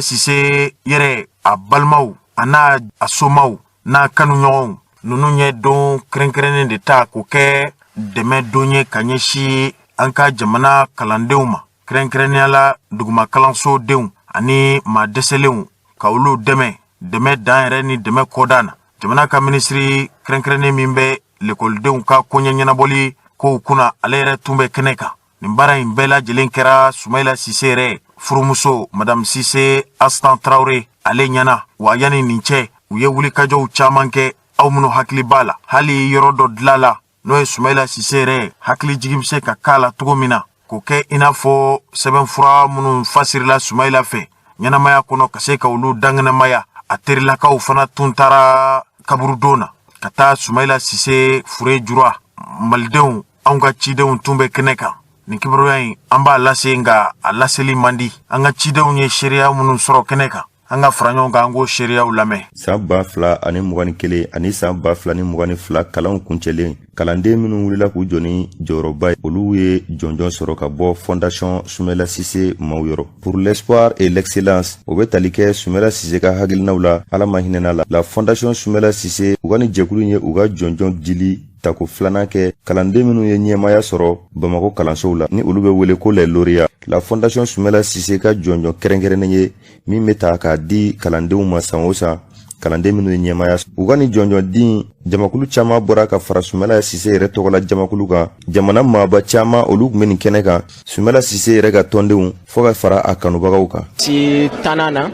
Sise yɛrɛ, a balimaw, a n'a a somaw n'a kanuɲɔgɔnw, ninnu ye don kɛrɛnkɛrɛnnen de ta k'o kɛ dɛmɛ don ye ka ɲɛsin an ka jamana kalandenw ma, kɛrɛnkɛrɛnnenya la duguma kalansodenw ani maa dɛsɛlenw, ka olu dɛmɛ, dɛmɛ dan yɛrɛ ni dɛmɛ kɔdan na. Jamana ka minisiri kɛrɛnkɛrɛnnen min bɛ lekɔlidenw ka koɲɛ ɲɛnabɔli kow kunna, ale yɛrɛ tun bɛ kɛnɛ kan. Nin baara in bɛɛ lajɛlen kɛra Sumayila Sise yɛrɛ furumuso Madame Sise Astan Tarawele ale ɲɛna. Wa yanni nin cɛ, u ye wulikajɔw caman kɛ. Aw minnu hakili b'a la, hali yɔrɔ dɔ dilan la, n'o ye Sumayila Sise yɛrɛ hakili jigin bɛ se ka k'a la cogo min na, k'o kɛ i n'a fɔ sɛbɛnfura minnu fasirila Sumayila fɛ. Ɲɛnamaya kɔnɔ ka se ka olu dankɛnɛmaya. A terilakaw fana tun taara kaburudon na ka taa Sumayila Sise fure jura. Malidenw, anw ka cidenw tun bɛ kɛnɛ kan. Nin kibaruya in, an b'a lase, nka a laseli man di. An ka cidenw ye seereya minnu sɔrɔ kɛnɛ kan, an ka fara ɲɔgɔn kan, an k'o seereyaw lamɛn.
San 2021 ani san 2022 kalanw kuncɛlen, kalanden minnu wulila k'u jɔ ni jɔyɔrɔba ye, olu ye jɔnjɔn sɔrɔ ka bɔ Fondation Sumela Sise maaw yɔrɔ. Pour l'espoir et l'excellence, o bɛ tali kɛ Sumela Sise ka hakilinaw la, Ala ma hinɛna la. La Fondation Sumela Sise, u ka ni jɛkulu ye u ka jɔnjɔn dili tako filanan kɛ kalanden minnu ye ɲɛmaya sɔrɔ Bamakɔ kalansow la, ni olu bɛ wele ko les lauréats. La Fondation Sumela Sise ka jɔnjɔn kɛrɛnkɛrɛnnen ye min bɛ ta k'a di kalandenw ma san o san, kalanden minnu ye ɲɛmaya. U ka ni jɔnjɔn di, jamakulu caman bɔra ka fara Sumela Sise yɛrɛ tɔgɔla jamakulu kan. Jamana maaba caman, olu tun bɛ nin kɛnɛ kan, Sumela Sise yɛrɛ ka tɔndenw, fɔɔ ka fara a kanubagaw kan.
Si tannan na,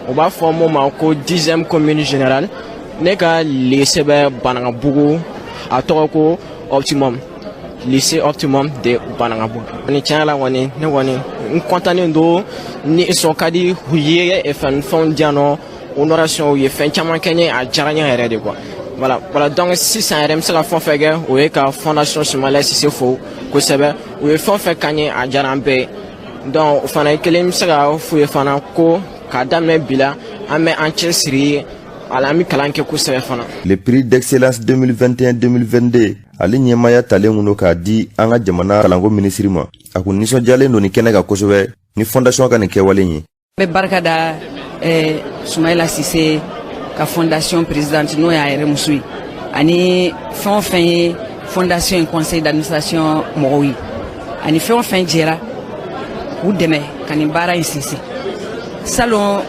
u b'a fɔ mun ma ko 10e commune générale. Ne ka lycée bɛ Banankabugu, a tɔgɔ ko Optimum, lycée Optimum de Banankabugu. Ni tiɲɛ la kɔni, ne kɔni n kɔntannen don, ni sɔn ka di. U ye fɛn fɛnw di yan nɔ, honoration, u ye fɛn caman kɛ n ye, a diyara n ye yɛrɛ de quoi. Voilà, donc sisan yɛrɛ, n bɛ se ka fɛn o fɛn kɛ, o ye ka Fondation Sumala Sise fo kosɛbɛ. U ye fɛn o fɛn k'an ye, a diyara an bɛɛ ye. Donc o fana ye kelen, n bɛ se ka f'u ye fana ko k'a daminɛ bi la, an bɛ an cɛsiri ala, an bɛ kalan kɛ kosɛbɛ fana.
Le prix d'excellence 2021-2022, ale ɲɛmaya talen kun don k'a di an ka jamana kalanko minisiri ma. A kun nisɔndiyalen don nin kɛnɛ kan kosɛbɛ ni fondation ka nin kɛwale ye.
N bɛ barika da Sumayila Sise ka fondation présidente, n'o y'a yɛrɛ muso ye, ani fɛn o fɛn ye fondation in conseil d'administration mɔgɔw ye, ani fɛn o fɛn jɛra k'u dɛmɛ ka nin baara in sinsin. Salon,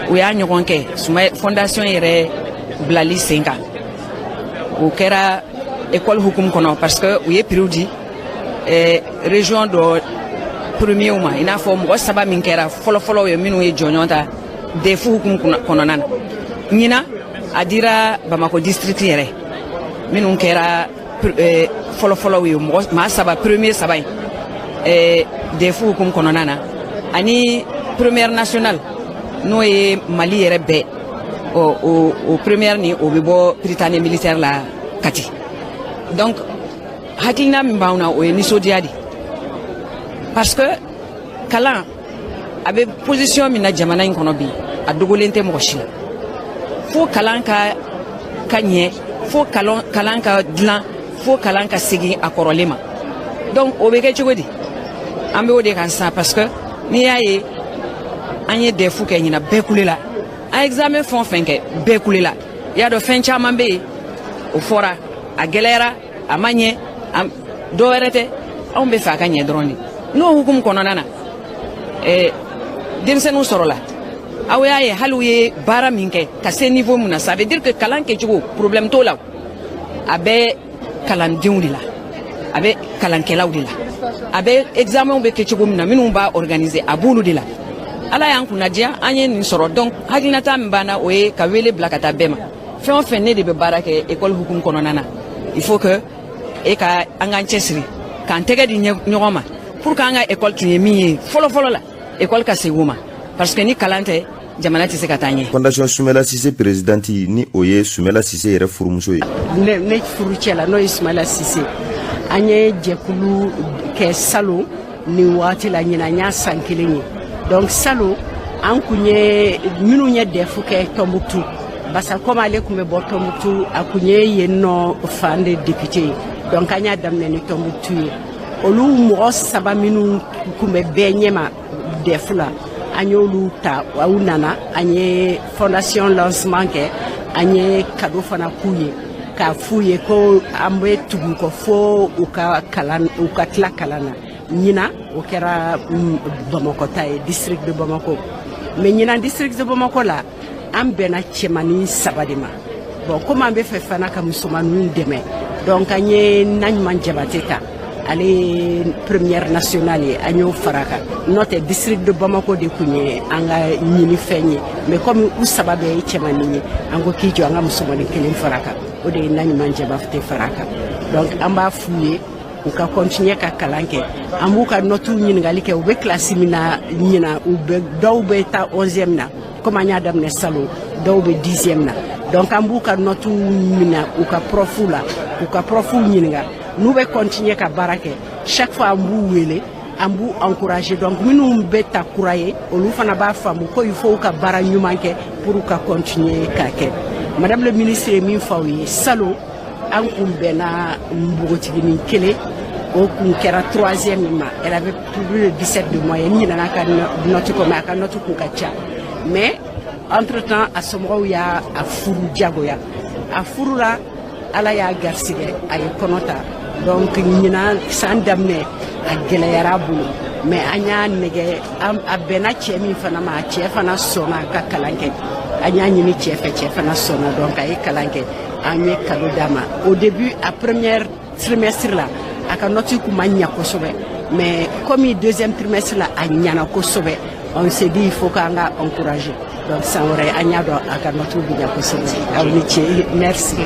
u y'a ɲɔgɔn kɛ fondation yɛrɛ bilali sen kan, o kɛra école hukumu kɔnɔ, parce que u ye prix di région dɔ premierw ma, i n'a fɔ mɔgɔ saba min kɛra fɔlɔfɔlɔw ye, minnu ye jɔnjɔn ta DEF hukumu kɔnɔna na. Ɲinan, a dira Bamako district yɛrɛ minnu kɛra fɔlɔfɔlɔw ye, mɔgɔ maa saba, premier saba in DEF hukumu kɔnɔna na, ani première nationale, n'o ye Mali yɛrɛ bɛɛ o première ni, o bɛ bɔ Prytanée militaire la Kati. Donc hakilina min b'anw na, o ye nisɔndiya de, parce que kalan a bɛ position min na jamana in kɔnɔ bi, a dogolen tɛ mɔgɔ si la. Fo kalan ka ɲɛ, fo kalan ka dilan, fo kalan ka segin a kɔrɔlen ma. Donc o bɛ kɛ cogo di? An bɛ o de kan sisan, parce que n'i y'a ye an ye DEF kɛ ɲinan, bɛɛ kule la. An examen fɛn o fɛn kɛ, bɛɛ kule la. I y'a dɔn, fɛn caman bɛ yen, o fɔra, a gɛlɛyara, a ma ɲɛ. Dɔ wɛrɛ tɛ, anw bɛ fɛ a ka ɲɛ dɔrɔn de. N'o hukumu kɔnɔna na, denmisɛnninw sɔrɔla, aw y'a ye, hali u ye baara min kɛ ka se niveau mun na, ça veut dire que kalan kɛcogo, problème t'o la. A bɛ kalandenw de la, a bɛ kalankɛlaw de la, a bɛ examen bɛ kɛ cogo min na, minnu b'a organiser, a b'olu de la. Ala y'an kunnadiya, an ye nin sɔrɔ. Donc hakilinata min b'an na, o ye ka wele bila ka taa bɛɛ ma. Fɛn o fɛn, ne de bɛ baara kɛ école hukumu kɔnɔna na, il faut que e ka an k'an cɛsiri k'an tɛgɛ di ɲɔgɔn ma pour que an ka école tun ye min ye fɔlɔ-fɔlɔ la, école ka segin o ma, parce que ni kalan tɛ, jamana tɛ se ka taa ɲɛ.
Fondation Sumela Sise présidente, ni o ye Sumela Sise yɛrɛ furumuso ye.
Ne furucɛ la, n'o ye Sumala Sise, an ye jɛkulu kɛ salon nin wagati la. Ɲinan y'a san kelen ye. Donc salon, an kun ye minnu ye DEF kɛ Tɔnbukutu, basa komi ale kun bɛ bɔ Tɔnbukutu, a kun ye yen nɔ fan de député ye. Donc an y'a daminɛ ni Tɔnbukutu ye. Olu mɔgɔ saba minnu kun bɛ bɛɛ ɲɛma DEF la, an y'olu ta, u nana, an ye fondation lancement kɛ, an ye cadeau fana k'u ye, k'a f'u ye ko an bɛ tugu kɔ fo u ka kalan, u ka tila kalan na. Ɲinan, o kɛra Bamakɔ ta ye, district de Bamako. Mais ɲinan, district de Bamako la, an bɛnna cɛmanin saba de ma. Bon, komi an bɛ fɛ fana ka musomaninw dɛmɛ, donc an ye Naɲuman Jabate ta, ale ye première nationale ye, an y'o fara kan. N'o tɛ, district de Bamako de kun ye an ka ɲinifɛn ye. Mais komi u saba bɛɛ ye cɛmanin ye, an ko k'i jɔ, an ka musomanin kelen fara kan, o de ye Naɲuman Jabate fara kan. Donc an b'a f'u ye. U ka continuer ka kalan kɛ. An b'u ka notes ɲininkali kɛ, u bɛ kilasi min na ɲinan. U bɛ, dɔw bɛ taa 11e na, komi an y'a daminɛ salon, dɔw bɛ 10e na. Donc an b'u ka notes minɛ u ka profu la, k'u ka profuw ɲininka n'u bɛ continuer ka baara kɛ. Chaque fois an b'u wele, an b'u encourager. Donc minnu bɛ ta kura ye, olu fana b'a faamu ko il faut ka baara ɲuman kɛ pour ka continuer k'a kɛ. Madame le ministre ye min fɔ aw ye, salon an kun bɛnna npogotiginin kelen, o kun kɛra troisième ma. Elle avait plus de 17 de moyenne. N ɲinɛna ka note kɔ, mais a ka note kun ka ca. Mais entre temps a somɔgɔw y'a a furu jagoya. A furula, Ala y'a garisɛgɛ, a ye kɔnɔ ta. Donc ɲinan san daminɛ, a gɛlɛyara a bolo, mais an y'a nɛgɛ. A bɛnna cɛ min fana ma, a cɛ fana sɔnna a ka kalan kɛ. An y'a ɲini cɛ fɛ, cɛ fana sɔnna. Donc a ye kalan kɛ, an ye cadeau d'a ma. Au début, a première trimestre la, a ka note kun ma ɲa kosɛbɛ, mais comme deuxième trimestre la a ɲana kosɛbɛ, on s'est dit il faut k'an ka encourager. Donc san wɛrɛ an y'a dɔn a ka note bɛ ɲa kosɛbɛ. Aw ni ce, merci.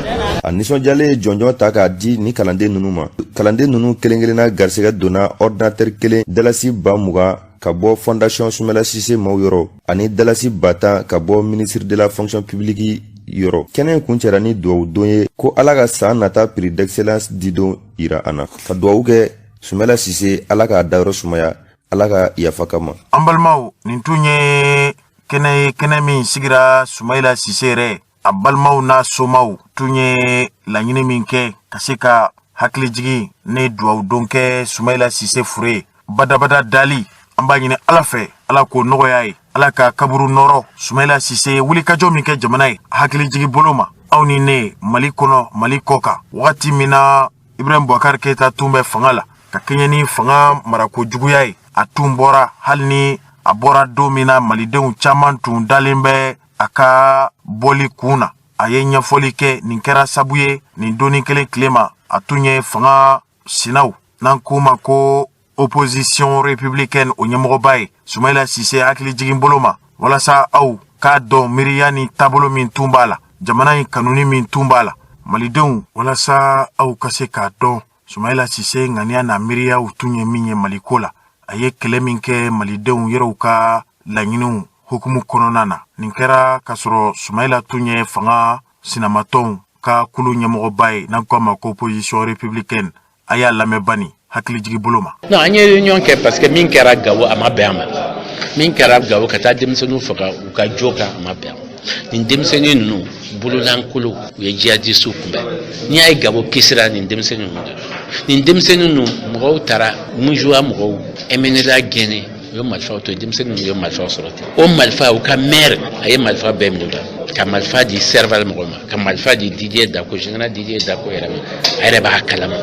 A nisɔndiyalen ye jɔnjɔn ta k'a di ni kalanden ninnu ma. Kalanden ninnu kelen kelenna garisɛgɛ donna ordinateur kelen, dalasi 20 000 ka bɔ Fondation Sumala Sise maaw yɔrɔ, ani dalasi 10 000 ka bɔ ministre de la Fonction publique yɔrɔ. Kɛnɛ in kuncɛra ni duwawu don ye ko Ala ka san nata prix d'excellence didon yira an na, ka duwawu kɛ Sumala Sise, Ala k'a dayɔrɔ sumaya, Ala ka yafa kama.
An balimaw, nin tun ye kɛnɛ ye, kɛnɛ min sigira Sumayila Sise yɛrɛ, a balimaw n'a somaw tun ye laɲini min kɛ ka se ka hakilijigi ni duwawu don kɛ Sumayila Sise fure badabada dali. An b'a ɲini Ala fɛ, Ala k'o nɔgɔya ye, Ala ka kaburu nɔrɔ. Sumayila Sise ye wulikajɔ min kɛ jamana ye, hakilijigi bolo ma, aw ni ne, Mali kɔnɔ, Mali kɔ kan, wagati min na Ibrahim Bubakari Keyita tun bɛ fanga la ka kɛɲɛ ni fanga marako juguya ye, a tun bɔra. Hali ni a bɔra don min na, malidenw caman tun dalen bɛ a ka bɔli kun na. A ye ɲɛfɔli kɛ. Nin kɛra sabu ye, nin donni kelen tile ma, a tun ye fanga sinaw, n'an k'u ma ko opposition républicaine, o ɲɛmɔgɔba ye. Sumayila Sise hakili jigin bolo ma, walasa aw k'a dɔn miiriya ni taabolo min tun b'a la, jamana in kanuni min tun b'a la, malidenw, walasa aw ka se k'a dɔn Sumayila Sise ŋaniya n'a miiriyaw tun ye min ye Maliko la, a ye kɛlɛ min kɛ malidenw yɛrɛw ka laɲiniw hukumu kɔnɔna na. Nin kɛra k'a sɔrɔ Sumayila tun ye fanga sinamatɔnw ka kulu ɲɛmɔgɔba ye, n'an ko a ma ko opposition républicaine. A y'a lamɛn bani hakilijigi bolo ma.
Non, an ye réunion kɛ parce que min kɛra Gawo, a ma bɛn a ma. Min kɛra Gawo, ka taa denmisɛnninw faga u ka jo kan, a ma bɛn a ma. Nin denmisɛnnin ninnu bololankolon, u ye jihadisiw kunbɛn. N'i y'a ye Gawo kisira, nin denmisɛnnin ninnu de, nin denmisɛnnin ninnu mɔgɔw taara MUJUA mɔgɔw MNLA gɛnɛ, u ye marifaw to yen. Denmisɛnnin ninnu ye marifaw sɔrɔ ten. O marifa, u ka maire, a ye marifa bɛɛ minɛ u la, ka marifa di Serval mɔgɔw ma, ka marifa di Didier Dacko, général Didier Dacko yɛrɛ ma. A yɛrɛ b'a kalama.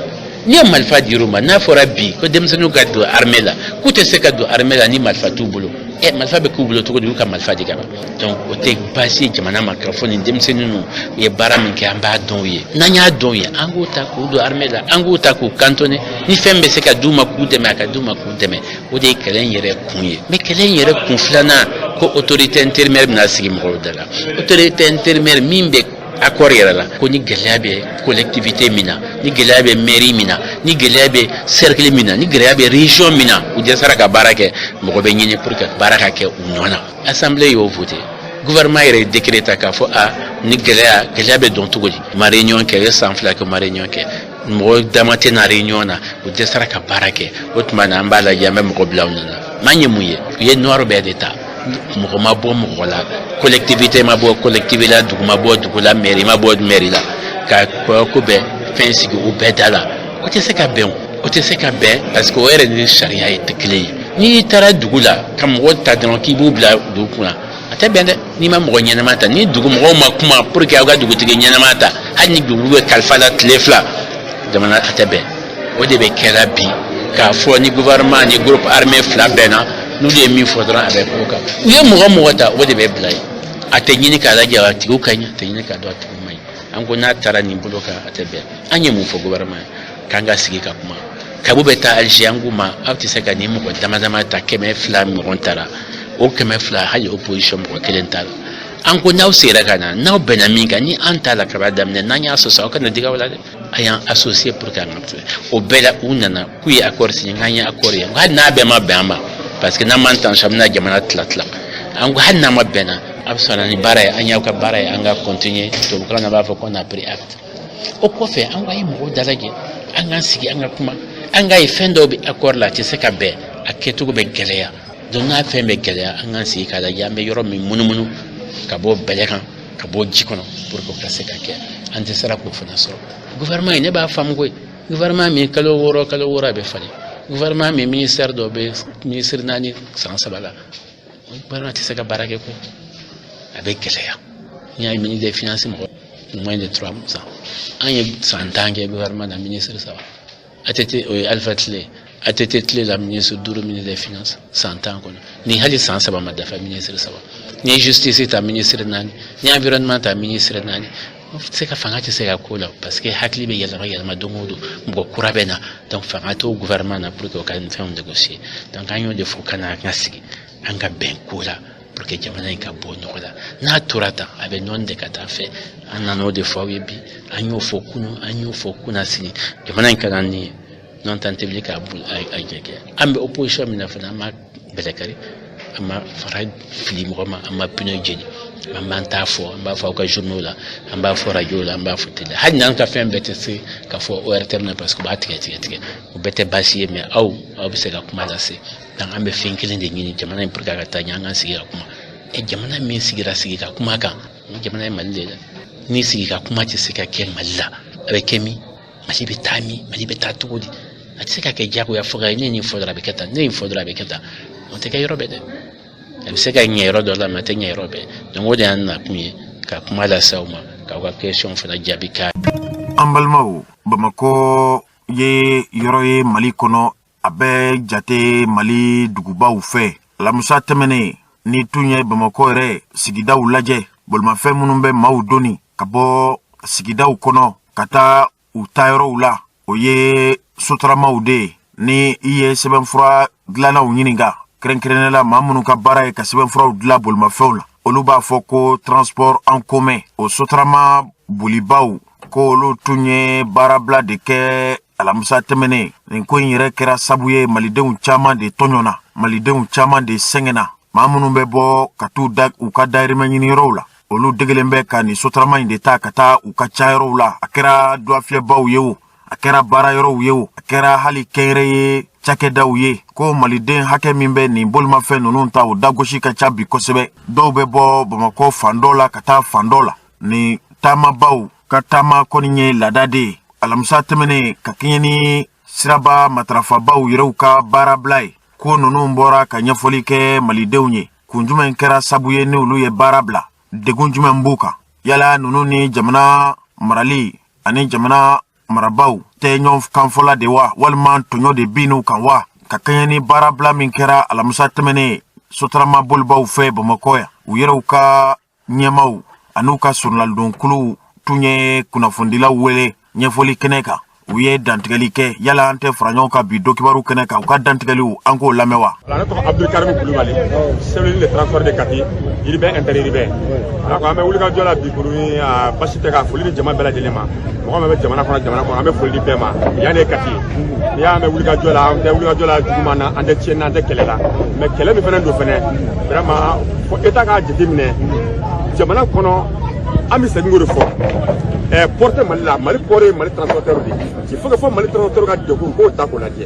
N'i ye marifa dir'u ma, n'a fɔra bi ko denmisɛnninw ka don armée la, k'u tɛ se ka don armée la ni marifa t'u bolo. Ɛ, marifa bɛ k'u bolo cogo di? U ka marifa di ka ban. Donc o tɛ baasi ye jamana ma k'a fɔ nin denmisɛnnin ninnu u ye baara min kɛ, an b'a dɔn u ye. N'an y'a dɔn u ye, an k'u ta k'u don armée la, an k'u ta k'u cantonner. Ni fɛn bɛ se ka d'u ma k'u dɛmɛ, a ka d'u ma k'u dɛmɛ. O de ye kɛlɛ in yɛrɛ kun ye. Mais kɛlɛ in yɛrɛ kun filanan, ko autorité intérimaire bɛna sigi mɔgɔw da la. Autorité intérimaire min bɛ accord yɛrɛ la, ko ni gɛlɛya bɛ collectivité min na, ni gɛlɛya bɛ mairie min na, ni gɛlɛya bɛ cercle min na, ni gɛlɛya bɛ région min na, u dɛsɛra ka baara kɛ, mɔgɔ bɛ ɲini pour que baara ka kɛ u nɔ na. Assemblée y'o voté, gouvernement yɛrɛ ye décret ta k'a fɔ a ni gɛlɛya, gɛlɛya bɛ dɔn cogo di? Ma réunion kɛ, u ye san 2 kɛ, ma réunion kɛ, mɔgɔ dama tɛ na réunion na, u dɛsɛra ka baara kɛ. O tuma na, an b'a lajɛ, an bɛ mɔgɔ bila u nɔ na. M'an ye mun ye? U ye noir bɛɛ de ta, mɔgɔ ma bɔ mɔgɔ la, collectivité ma bɔ collectivité la, dugu ma bɔ dugu la, mairie ma bɔ mairie la, ka ko bɛɛ fɛn sigi u bɛɛ da la. O tɛ se ka bɛn, o tɛ se ka bɛn, parce que o yɛrɛ ni sariya ye tɛ kelen ye. N'i taara dugu la ka mɔgɔ ta dɔrɔn k'i b'u bila dugu kunna, a tɛ bɛn dɛ. N'i ma mɔgɔ ɲɛnama ta, ni dugu mɔgɔw ma kuma pour que aw ka dugutigi ɲɛnama ta, hali ni dugu bɛ kalifa la tile 2 jamana, a tɛ bɛn. O de bɛ kɛra bi, k'a fɔ ni gouvernement ni groupe armé fila bɛnna, n'olu ye min fɔ dɔrɔn, a bɛ k'o kan. U ye mɔgɔ mɔgɔ ta, o de bɛ bila yen. A tɛ ɲini k'a lajɛ a tigiw ka ɲi, a tɛ ɲini k'a dɔn a tigiw man ɲi. An ko n'a taara nin bolo kan, a tɛ bɛn. An ye mun fɔ gouvernement ye? K'an ka sigi ka kuma. Kabu bɛ taa Alger, an k'u ma aw tɛ se ka nin mɔgɔ dama dama ta, 200 ɲɔgɔn taara, o 200, hali opposition mɔgɔ kelen t'a la. An ko n'aw seginna ka na, n'aw bɛnna min kan, ni an t'a la, kaba daminɛ, n'an y'a sɔsɔ, aw kana diga o la dɛ. A y'an associé pour que an ka o bɛɛ la, u nana k'u ye accord signé, k'an ye accord ye. Hali n'a bɛɛ ma bɛn an ma, parce que n'an m'an tan an bɛna jamana tila tila. An ko hali n'a ma bɛn na, a bɛ sɔrɔ ni baara ye, an y'aw ka baara ye, an ka continuer. Tubabukalan na b'a fɔ qu'on a pris acte. O kɔfɛ, an ko a ye mɔgɔw dalajɛ, an k'an sigi, an ka kuma, an k'a ye fɛn dɔw bɛ accord la, a tɛ se ka bɛn, a kɛcogo bɛ gɛlɛya. Donc n'a fɛn bɛ gɛlɛya, an k'an sigi k'a lajɛ, an bɛ yɔrɔ min munumunu ka bɔ bɛlɛ kan, ka bɔ ji kɔnɔ, pour que o ka se ka kɛ. An tɛ sera k'o fana sɔrɔ. Gouvernement in, ne b'a faamu koyi, gouvernement min kalo 6, kalo 6 a bɛ falen, gouvernement min ministère dɔw bɛ ministre naani san 3 la, gouvernement tɛ se ka baara kɛ koyi, a bɛ gɛlɛya. N y'a ye ministre des finances mɔgɔ moins de 3 ans, an ye san 10 kɛ gouvernement na, ministre saba. ATT, o ye Alpha tile, ATT tile la, ministre duuru, ministre des finances, san 10 kɔnɔ. Ni hali san 3 ma dafa, ministre saba. Ni ye justice ta, ministre naani. Ni environnement ta, ministre naani. Se ka fanga tɛ se ka ko la, parce que hakili bɛ yɛlɛma yɛlɛma don o don, mɔgɔ kura bɛ na. Donc fanga t'o gouvernement na pour que o ka nin fɛnw négocier. Donc an y'o de fɔ, ka na an ka sigi, an ka bɛn ko la, pour que jamana in ka bɔ nɔgɔ la. N'a tora tan, a bɛ nɔni de ka taa fɛ. An nana o de fɔ aw ye bi, an y'o fɔ kunun, an y'o fɔ kunasini. Jamana in ka d'an ni ye, n'o tɛ an tɛ wuli k'a a jɛ kɛ. An bɛ opposition min na fana, an ma bɛlɛ kari, an ma fara fili mɔgɔ ma, an ma pneu jeni. An b'an t'a fɔ, an b'a fɔ aw ka journaux la, an b'a fɔ radio la, an b'a fɔ télé. Hali n'an ka fɛn bɛɛ tɛ se ka fɔ ORTM na, parce que u b'a tigɛ tigɛ tigɛ, o bɛɛ tɛ baasi ye, mais aw bɛ se ka kuma lase. Donc an bɛ fɛn kelen de ɲini jamana in pour que a ka taa ɲɛ, an k'an sigi ka kuma. Ɛ, jamana min sigira sigi ka kuma kan, ni jamana ye Mali de ye dɛ. Ni sigi ka kuma tɛ se ka kɛ Mali la, a bɛ kɛ min? Mali bɛ taa min? Mali bɛ taa cogo di? A tɛ se ka kɛ diyagoya fɔ ka ne nin fɔ dɔrɔn a bɛ kɛ tan, ne nin fɔ dɔrɔn a bɛ kɛ tan. O tɛ kɛ yɔrɔ bɛɛ dɛ. A bɛ se ka ɲɛ yɔrɔ dɔ la, mais a tɛ ɲɛ yɔrɔ bɛɛ. Donc o de y'an nakun ye, ka kuma lase aw ma, k'aw ka question fana jaabi ka.
An balimaw, Bamakɔ ye yɔrɔ ye Mali kɔnɔ, a bɛ jate Mali dugubaw fɛ. Alamusa tɛmɛnen, ni tun ye Bamakɔ yɛrɛ sigidaw lajɛ, bolimafɛn minnu bɛ maaw doni ka bɔ sigidaw kɔnɔ ka taa u taayɔrɔw la, o ye sotaramaw de ye. Ni i ye sɛbɛnfura dilannaw ɲininka, kɛrɛnkɛrɛnnenya la maa minnu ka baara ye ka sɛbɛnfuraw dilan bolimafɛnw la, olu b'a fɔ ko transport en commun, o sotarama bolibaw, ko olu tun ye baarabila de kɛ alamisa tɛmɛnen. Nin ko in yɛrɛ kɛra sabu ye, malidenw caman de tɔɲɔna, malidenw caman de sɛgɛnna. Maa minnu bɛ bɔ ka t'u da u ka dayirimɛ ɲiniyɔrɔw la, olu degelen bɛ ka nin sotarama in de ta ka taa u ka cayɔrɔw la. A kɛra duwafiyɛbaw ye o, a kɛra baarayɔrɔw ye o, a kɛra hali kɛnyɛrɛ ye cakɛdaw ye, ko maliden hakɛ min bɛ nin bolimafɛn ninnu ta, o dagosi ka ca bi kosɛbɛ. Dɔw bɛ bɔ Bamakɔ fan dɔ la ka taa fan dɔ la. Nin taamabaw ka taama kɔni ye laada de ye. Alamisa tɛmɛnen, ka kɛɲɛ ni siraba matarafabaw yɛrɛw ka baarabila ye, ko ninnu bɔra ka ɲɛfɔli kɛ malidenw ye. Kun jumɛn kɛra sabu ye ni olu ye baara bila? Degun jumɛn b'u kan? Yala ninnu ni jamana marali ani jamana marabaw tɛ ɲɔgɔn kanfɔla de wa, walima tɔɲɔ de bin kan wa? Ka kɛɲɛ ni baarabila min kɛra alamisa tɛmɛnen sotarama bolibaw fɛ Bamakɔ yan, u yɛrɛw ka ɲɛmaw an'u ka sɔrɔladonkuluw tun ye kunnafonidilaw wele ɲɛfɔli kɛnɛ kan, u ye dantigɛli kɛ. Yala an tɛ fara ɲɔgɔn kan bi dɔkibaru kɛnɛ kan, u ka dantigɛliw, an k'o lamɛn wa?
Ne tɔgɔ Abdulkarim Kulubali, chef de transport de Kati, urbain, interurbain. Donc an bɛ wulikajɔ la bi kuru ni basi tɛ ka foli di jama bɛɛ lajɛlen ma. Mɔgɔ min bɛ jamana kɔnɔ, jamana kɔnɔ, an bɛ foli di bɛɛ ma. Yan de ye Kati ye. N'i y'a mɛn wulikajɔ la, an tɛ wulikajɔ la juguman na, an tɛ tiɲɛni na, an tɛ kɛlɛ la. Mais kɛlɛ min fana don fɛnɛ, vraiment, fo État k'a jateminɛ jamana kɔnɔ. An bɛ segin k'o de fɔ, port tɛ Mali la. Mali port ye Mali transporteur de ye. Il faut que fo Mali transporteur ka degun k'o ta k'o lajɛ,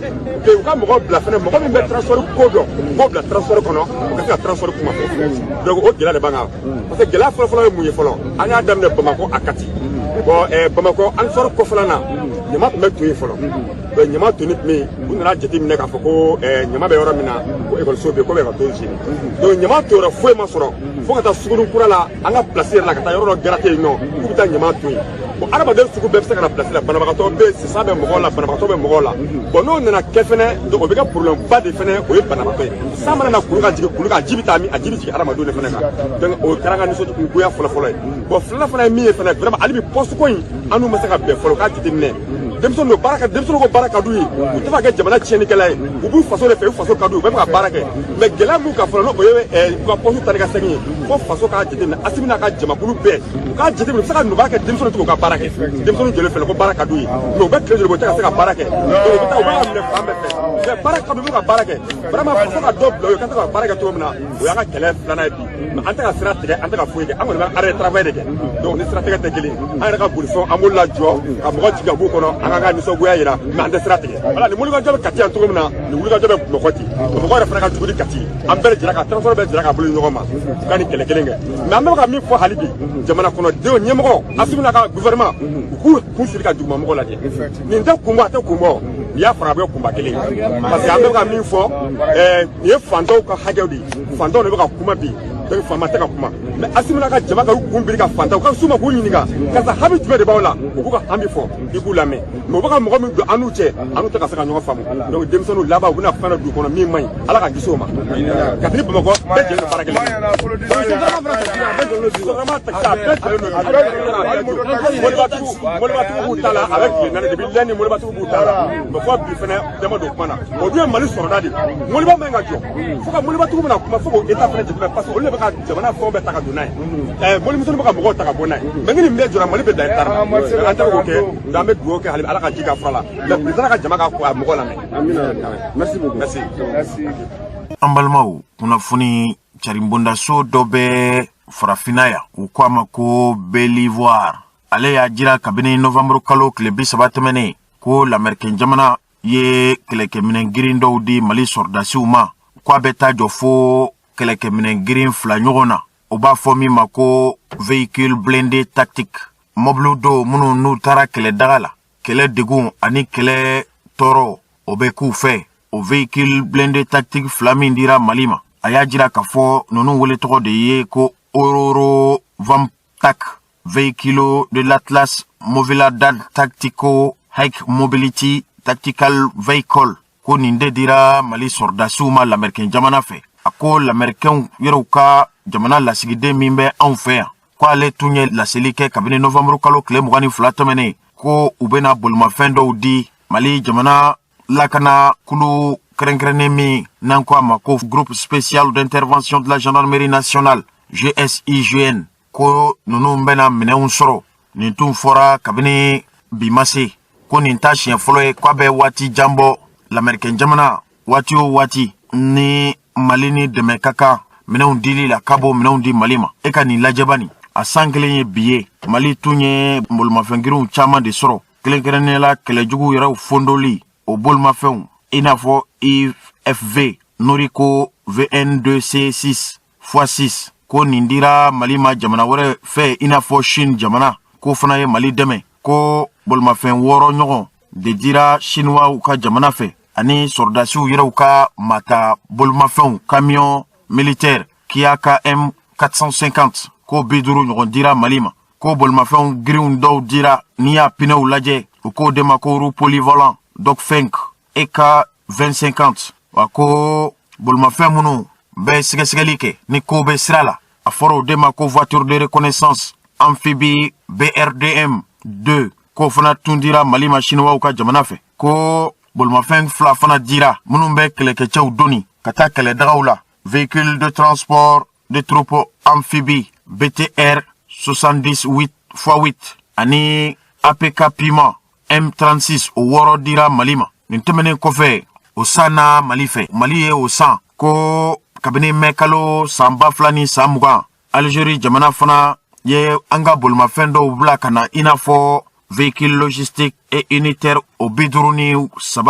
u ka mɔgɔ bila fɛnɛ, mɔgɔ min bɛ transport ko dɔn, u k'o bila transport kɔnɔ, u ka se ka transport kuma fɔ. Donc o gɛlɛya de b'an kan, parce que gɛlɛya fɔlɔ-fɔlɔ ye mun ye fɔlɔ? An y'a daminɛ Bamakɔ a Kati. Bon, Bamakɔ ansɔrɔ kɔfɛla na, ɲama tun bɛ to yen fɔlɔ. Donc ɲama toni tun bɛ yen. U nana jateminɛ k'a fɔ ko ɲama bɛ yɔrɔ min na, ko ekɔliso bɛ yen, ko bɛ ka to jeni. Donc ɲama to yɔrɔ foyi ma sɔrɔ fo ka taa suguni kura la, an ka place yɛrɛ la, ka taa yɔrɔ dɔ gratter yen nɔ, k'u bɛ taa ɲama to yen. Bon, adamaden sugu bɛɛ bɛ se ka na place la. Banabagatɔ bɛ yen, sisan bɛ mɔgɔw la, banabagatɔ bɛ mɔgɔw la. Bon, n'o nana kɛ fɛnɛ, donc o bɛ kɛ problème ba de fɛnɛ, o ye banabagatɔ ye. San mana na kuru ka jigin, kulu kan, ji bɛ taa min? A ji bɛ jigin adamadenw de fɛnɛ kan. Donc o kɛra an ka nisɔngoya fɔlɔ-fɔlɔ ye. Bon, filanan fana ye min ye fɛnɛ, vraiment, hali bi poste ko in, an n'u ma se ka bɛn fɔlɔ. K'a jateminɛ, denmisɛnninw don, baara ka denmisɛnninw ko baara ka d'u ye, u tɛ fɛ ka kɛ jamana tiɲɛnikɛla ye. U b'u faso de fɛ, u faso ka d'u ye, u bɛ fɛ ka baara kɛ. Mais gɛlɛya mun kan fɔlɔ, n'o ye u ka poste ta ni ka segin ye. Fo faso k'a jateminɛ, Asimi n'a ka jamakulu bɛɛ u k'a jateminɛ, u bɛ se ka nɔgɔya kɛ denmisɛnninw tɛ k'u ka baara kɛ. Denmisɛnninw jɔlen filɛ ko baara ka d'u ye, mais u bɛ tile joli bɔ, u tɛ ka se ka baara kɛ. Donc u bɛ taa, u bɛ ka minɛ fan bɛɛ fɛ, mais baara ka d'u ye, u bɛ ka baara kɛ. Vraiment, faso ka dɔ bila u ye ka se ka baara kɛ cogo min na, o y'an ka kɛlɛ filanan ye bi. Mais an tɛ ka sira tigɛ, an tɛ ka foyi kɛ, an kɔni bɛ arrêt travail de kɛ. Donc ni sira tigɛ tɛ kelen, an yɛrɛ ka bolifɛnw, an b'olu lajɔ ka mɔgɔ jigin ka b'u kɔnɔ, an k'an ka nisɔngoya yira, mais an tɛ sira tigɛ. Voilà, nin wulikajɔ bɛ Kati yan cogo min na, nin wulikajɔ bɛ Bamakɔ ten. Bamakɔ yɛrɛ fana ka jugu ni Kati ye. An bɛɛ jɛra ka transport bɛɛ jɛra ka bolo di ɲɔgɔn ma u ka nin kɛlɛ kelen kɛ. Mais an bɛ ka min fɔ hali bi, jamana kɔnɔdenw, ɲɛmɔgɔ Asimi n'a ka gouvernement, u k'u kun siri ka dugumamɔgɔw lajɛ. Nin tɛ kun bɔ, a tɛ kun bɔ, n'i y'a fara a bɛ kɛ kunba kelen ye, parce que an bɛ ka min fɔ, nin ye fantanw ka hakɛw de ye. Fantanw de bɛ ka kuma bi, donc faama tɛ ka kuma. Mais Asimi n'a ka jama ka u kun biri ka fantanw ka s'u ma k'u ɲininka karisa, hami jumɛn de b'aw la, u k'u ka hami fɔ, i k'u lamɛn. Mais u bɛ ka mɔgɔ min don an n'u cɛ, an n'u tɛ ka se ka ɲɔgɔn faamu. Donc denmisɛnninw laban, u bɛna fɛn dɔ don kɔnɔ min man ɲi, Ala k'an kisi o ma. Kati ni Bamakɔ bɛɛ jɛlen don baara kelen, Sotrama taxi, a bɛɛ jɛlen don. Mɔbilibatigiw, mɔbilibatigiw b'u ta la, a bɛ tile 4 depuis lundi, mɔbilibatigiw b'u ta la. Mais fɔ bi fɛnɛ dama don kuma na, o dun ye Mali sɔrɔda de ye. Mɔbiliba man ɲi ka jɔ fo ka mɔbilibatigiw bɛna kuma, fo k'o état fɛnɛ jateminɛ, parce que olu de bɛ ka jamana fɛnw bɛɛ ta ka don n'a ye, mɔbilimisɛnninw bɛ ka mɔgɔw ta ka bɔ n'a ye. Mais ni nin bɛɛ jɔra, Mali bɛ bila retard la. An tɛ k'o kɛ. Donc an bɛ dugawu kɛ hali Ala ka ji k'a fura la, mais président ka jama ka mɔgɔ lamɛn. Merci beaucoup, merci.
An balimaw, kunnafoni carinbondaso dɔ bɛ Farafinna yan, u ko a ma ko Belivoir. Ale y'a jira kabini novanburu kalo tile 30 tɛmɛnen ko Lamɛrikɛn jamana ye kɛlɛkɛminɛn girin dɔw di Mali sɔrɔdasiw ma, ko a bɛ taa jɔ fo kɛlɛkɛminɛn girin 2 ɲɔgɔn na. O b'a fɔ min ma ko véhicule blindé tactique, mɔbiliw dɔw minnu n'u taara kɛlɛdaga la, kɛlɛ degun ani kɛlɛ tɔɔrɔ o bɛ k'u fɛ. O véhicule blindé tactique 2 min dira Mali ma, a y'a jira k'a fɔ ninnu wele tɔgɔ de ye ko Aurora Vamtac, Véhicule de l'Atlas Movilidad Tactico High Mobility Tactical Vehicle, ko nin de dira Mali sɔrɔdasiw ma Lamɛrikɛn jamana fɛ. A ko Lamɛrikɛnw yɛrɛw ka jamana lasigiden min bɛ anw fɛ yan, ko ale tun ye laseli kɛ kabini novanburu kalo tile 22 tɛmɛnen ko u bɛna bolimafɛn dɔw di Mali jamana lakana kulu kɛrɛnkɛrɛnnen min n'an ko a ma ko Groupe spécial d'intervention de la gendarmerie nationale, GSIGN, ko ninnu bɛna minɛnw sɔrɔ. Nin tun fɔra kabini bi ma se, ko nin ta siɲɛ fɔlɔ ye, k'a bɛ waati jan bɔ. Lamɛrikɛn jamana, waati o waati ni Mali ni dɛmɛ ka kan minɛnw dili la, k'a b'o minɛnw di Mali ma. E ka nin lajɛba nin, a san kelen ye bi ye, Mali tun ye bolimafɛngirinw caman de sɔrɔ, kɛrɛnkɛrɛnnenya la kɛlɛjugu yɛrɛw fondoli o bolimafɛnw, i n'a fɔ IFV Noriko VN2C6 x6, ko nin dira Mali ma jamana wɛrɛ fɛ, i n'a fɔ Chine jamana, k'o fana ye Mali dɛmɛ, ko bolimafɛn 6 ɲɔgɔn de dira Chinois ka jamana fɛ, ani sɔrɔdasiw yɛrɛw ka mata bolimafɛnw, camion militaire Kia KM 450, ko 50 ɲɔgɔn dira Mali ma, ko bolimafɛnw girinw dɔw dira, n'i y'a pinɛw lajɛ, u k'o de ma ko roue polyvalent Dongfeng EK 2050. Wa ko bolimafɛn minnu bɛ sɛgɛsɛgɛli kɛ ni ko bɛ sira la, a fɔra o de ma ko voiture de reconnaissance amphibie BRDM 2, k'o fana tun dira Mali ma Siniwaw ka jamana fɛ, ko bolimafɛn 2 fana dira minnu bɛ kɛlɛkɛcɛw doni ka taa kɛlɛdagaw la, véhicule de transport de troupes amphibie BTR 78 x8 ani APK Puma M36, o 6 dira Mali ma. Nin tɛmɛnen kɔfɛ, o san na Mali fɛ, Mali ye o san ko kabini mɛ kalo san 2020, Algérie jamana fana ye an ka bolimafɛn dɔw bila ka na, i n'a fɔ véhicule logistique et unitaire, o 53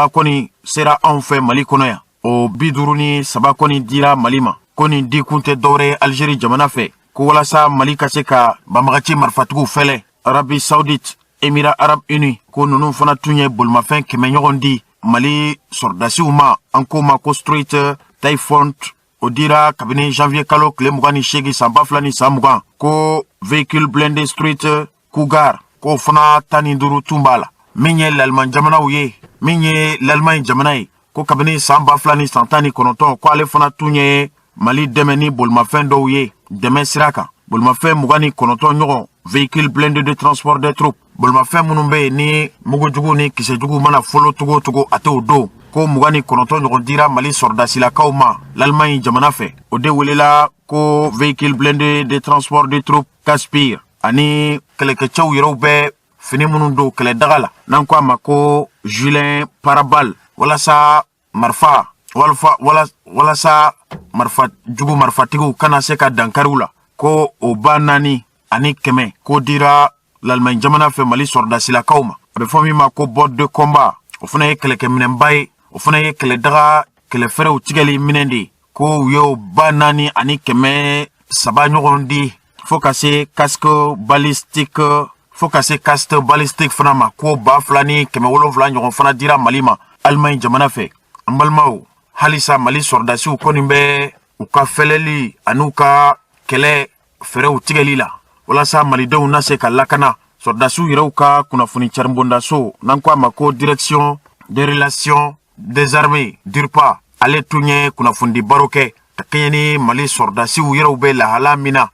kɔni sera anw fɛ Mali kɔnɔ yan. O 53 kɔni dira Mali ma, ko nin dikun tɛ dɔwɛrɛ ye Algérie jamana fɛ, ko walasa Mali ka se ka banbagaci marifatigiw fɛlɛ. Arabie Saoudite, Émirats Arabes Unis, ko ninnu fana tun ye bolimafɛn 100 ɲɔgɔn di Mali sɔrɔdasiw ma, an k'o ma ko Street Typhoon, o dira kabini janvier kalo tile 28 san 2020, ko véhicule blindé Street Cougar, k'o fana 15 tun b'a la. Min ye l'Allemagne jamanaw ye, min ye l'Allemagne jamana ye, ko kabini san 2019, ko ale fana tun ye Mali dɛmɛ ni bolimafɛn dɔw ye dɛmɛ sira kan, bolimafɛn 29 ɲɔgɔn, véhicule blindé de transport des troupes. Bolimafɛn minnu bɛ yen ni mugujugu ni kisɛjugu mana folo cogo o cogo, a t'o don, ko 29 ɲɔgɔn dira Mali sɔrɔdasilakaw ma l'Allemagne jamana fɛ. O de welela ko véhicule blindé de transport de troupes Casspir, ani kɛlɛkɛcɛw yɛrɛw bɛ fini minnu don kɛlɛdaga la, n'an ko a ma ko gilet pare-balles, walasa marifa walifa walasa marifa jugu marifatigiw kana se ka dankariw la, ko o 4100 k'o dira l'Allemagne jamana fɛ Mali sɔrɔdasilakaw ma. A bɛ fɔ min ma ko botte de combat, o fana ye kɛlɛkɛminɛnba ye, o fana ye kɛlɛdaga kɛlɛfɛrɛw tigɛli minɛn de ye, ko u y'o 4300 ɲɔgɔn di, fo ka se casque balistique, fo ka se casque balistique fana ma, ko 2700 ɲɔgɔn fana dira Mali ma Allemagne jamana fɛ. An balimaw, halisa Mali sɔrɔdasiw kɔni bɛ u ka fɛlɛli an'u ka kɛlɛ fɛɛrɛw tigɛli la walasa malidenw na se ka lakana. Sɔrɔdasiw yɛrɛw ka kunnafoni caribondaso, n'an ko a ma ko Direction des relations des armées, DIRPA, ale tun ye kunnafonidi baro kɛ ka kɛɲɛ ni Mali sɔrɔdasiw yɛrɛw bɛ lahala min na.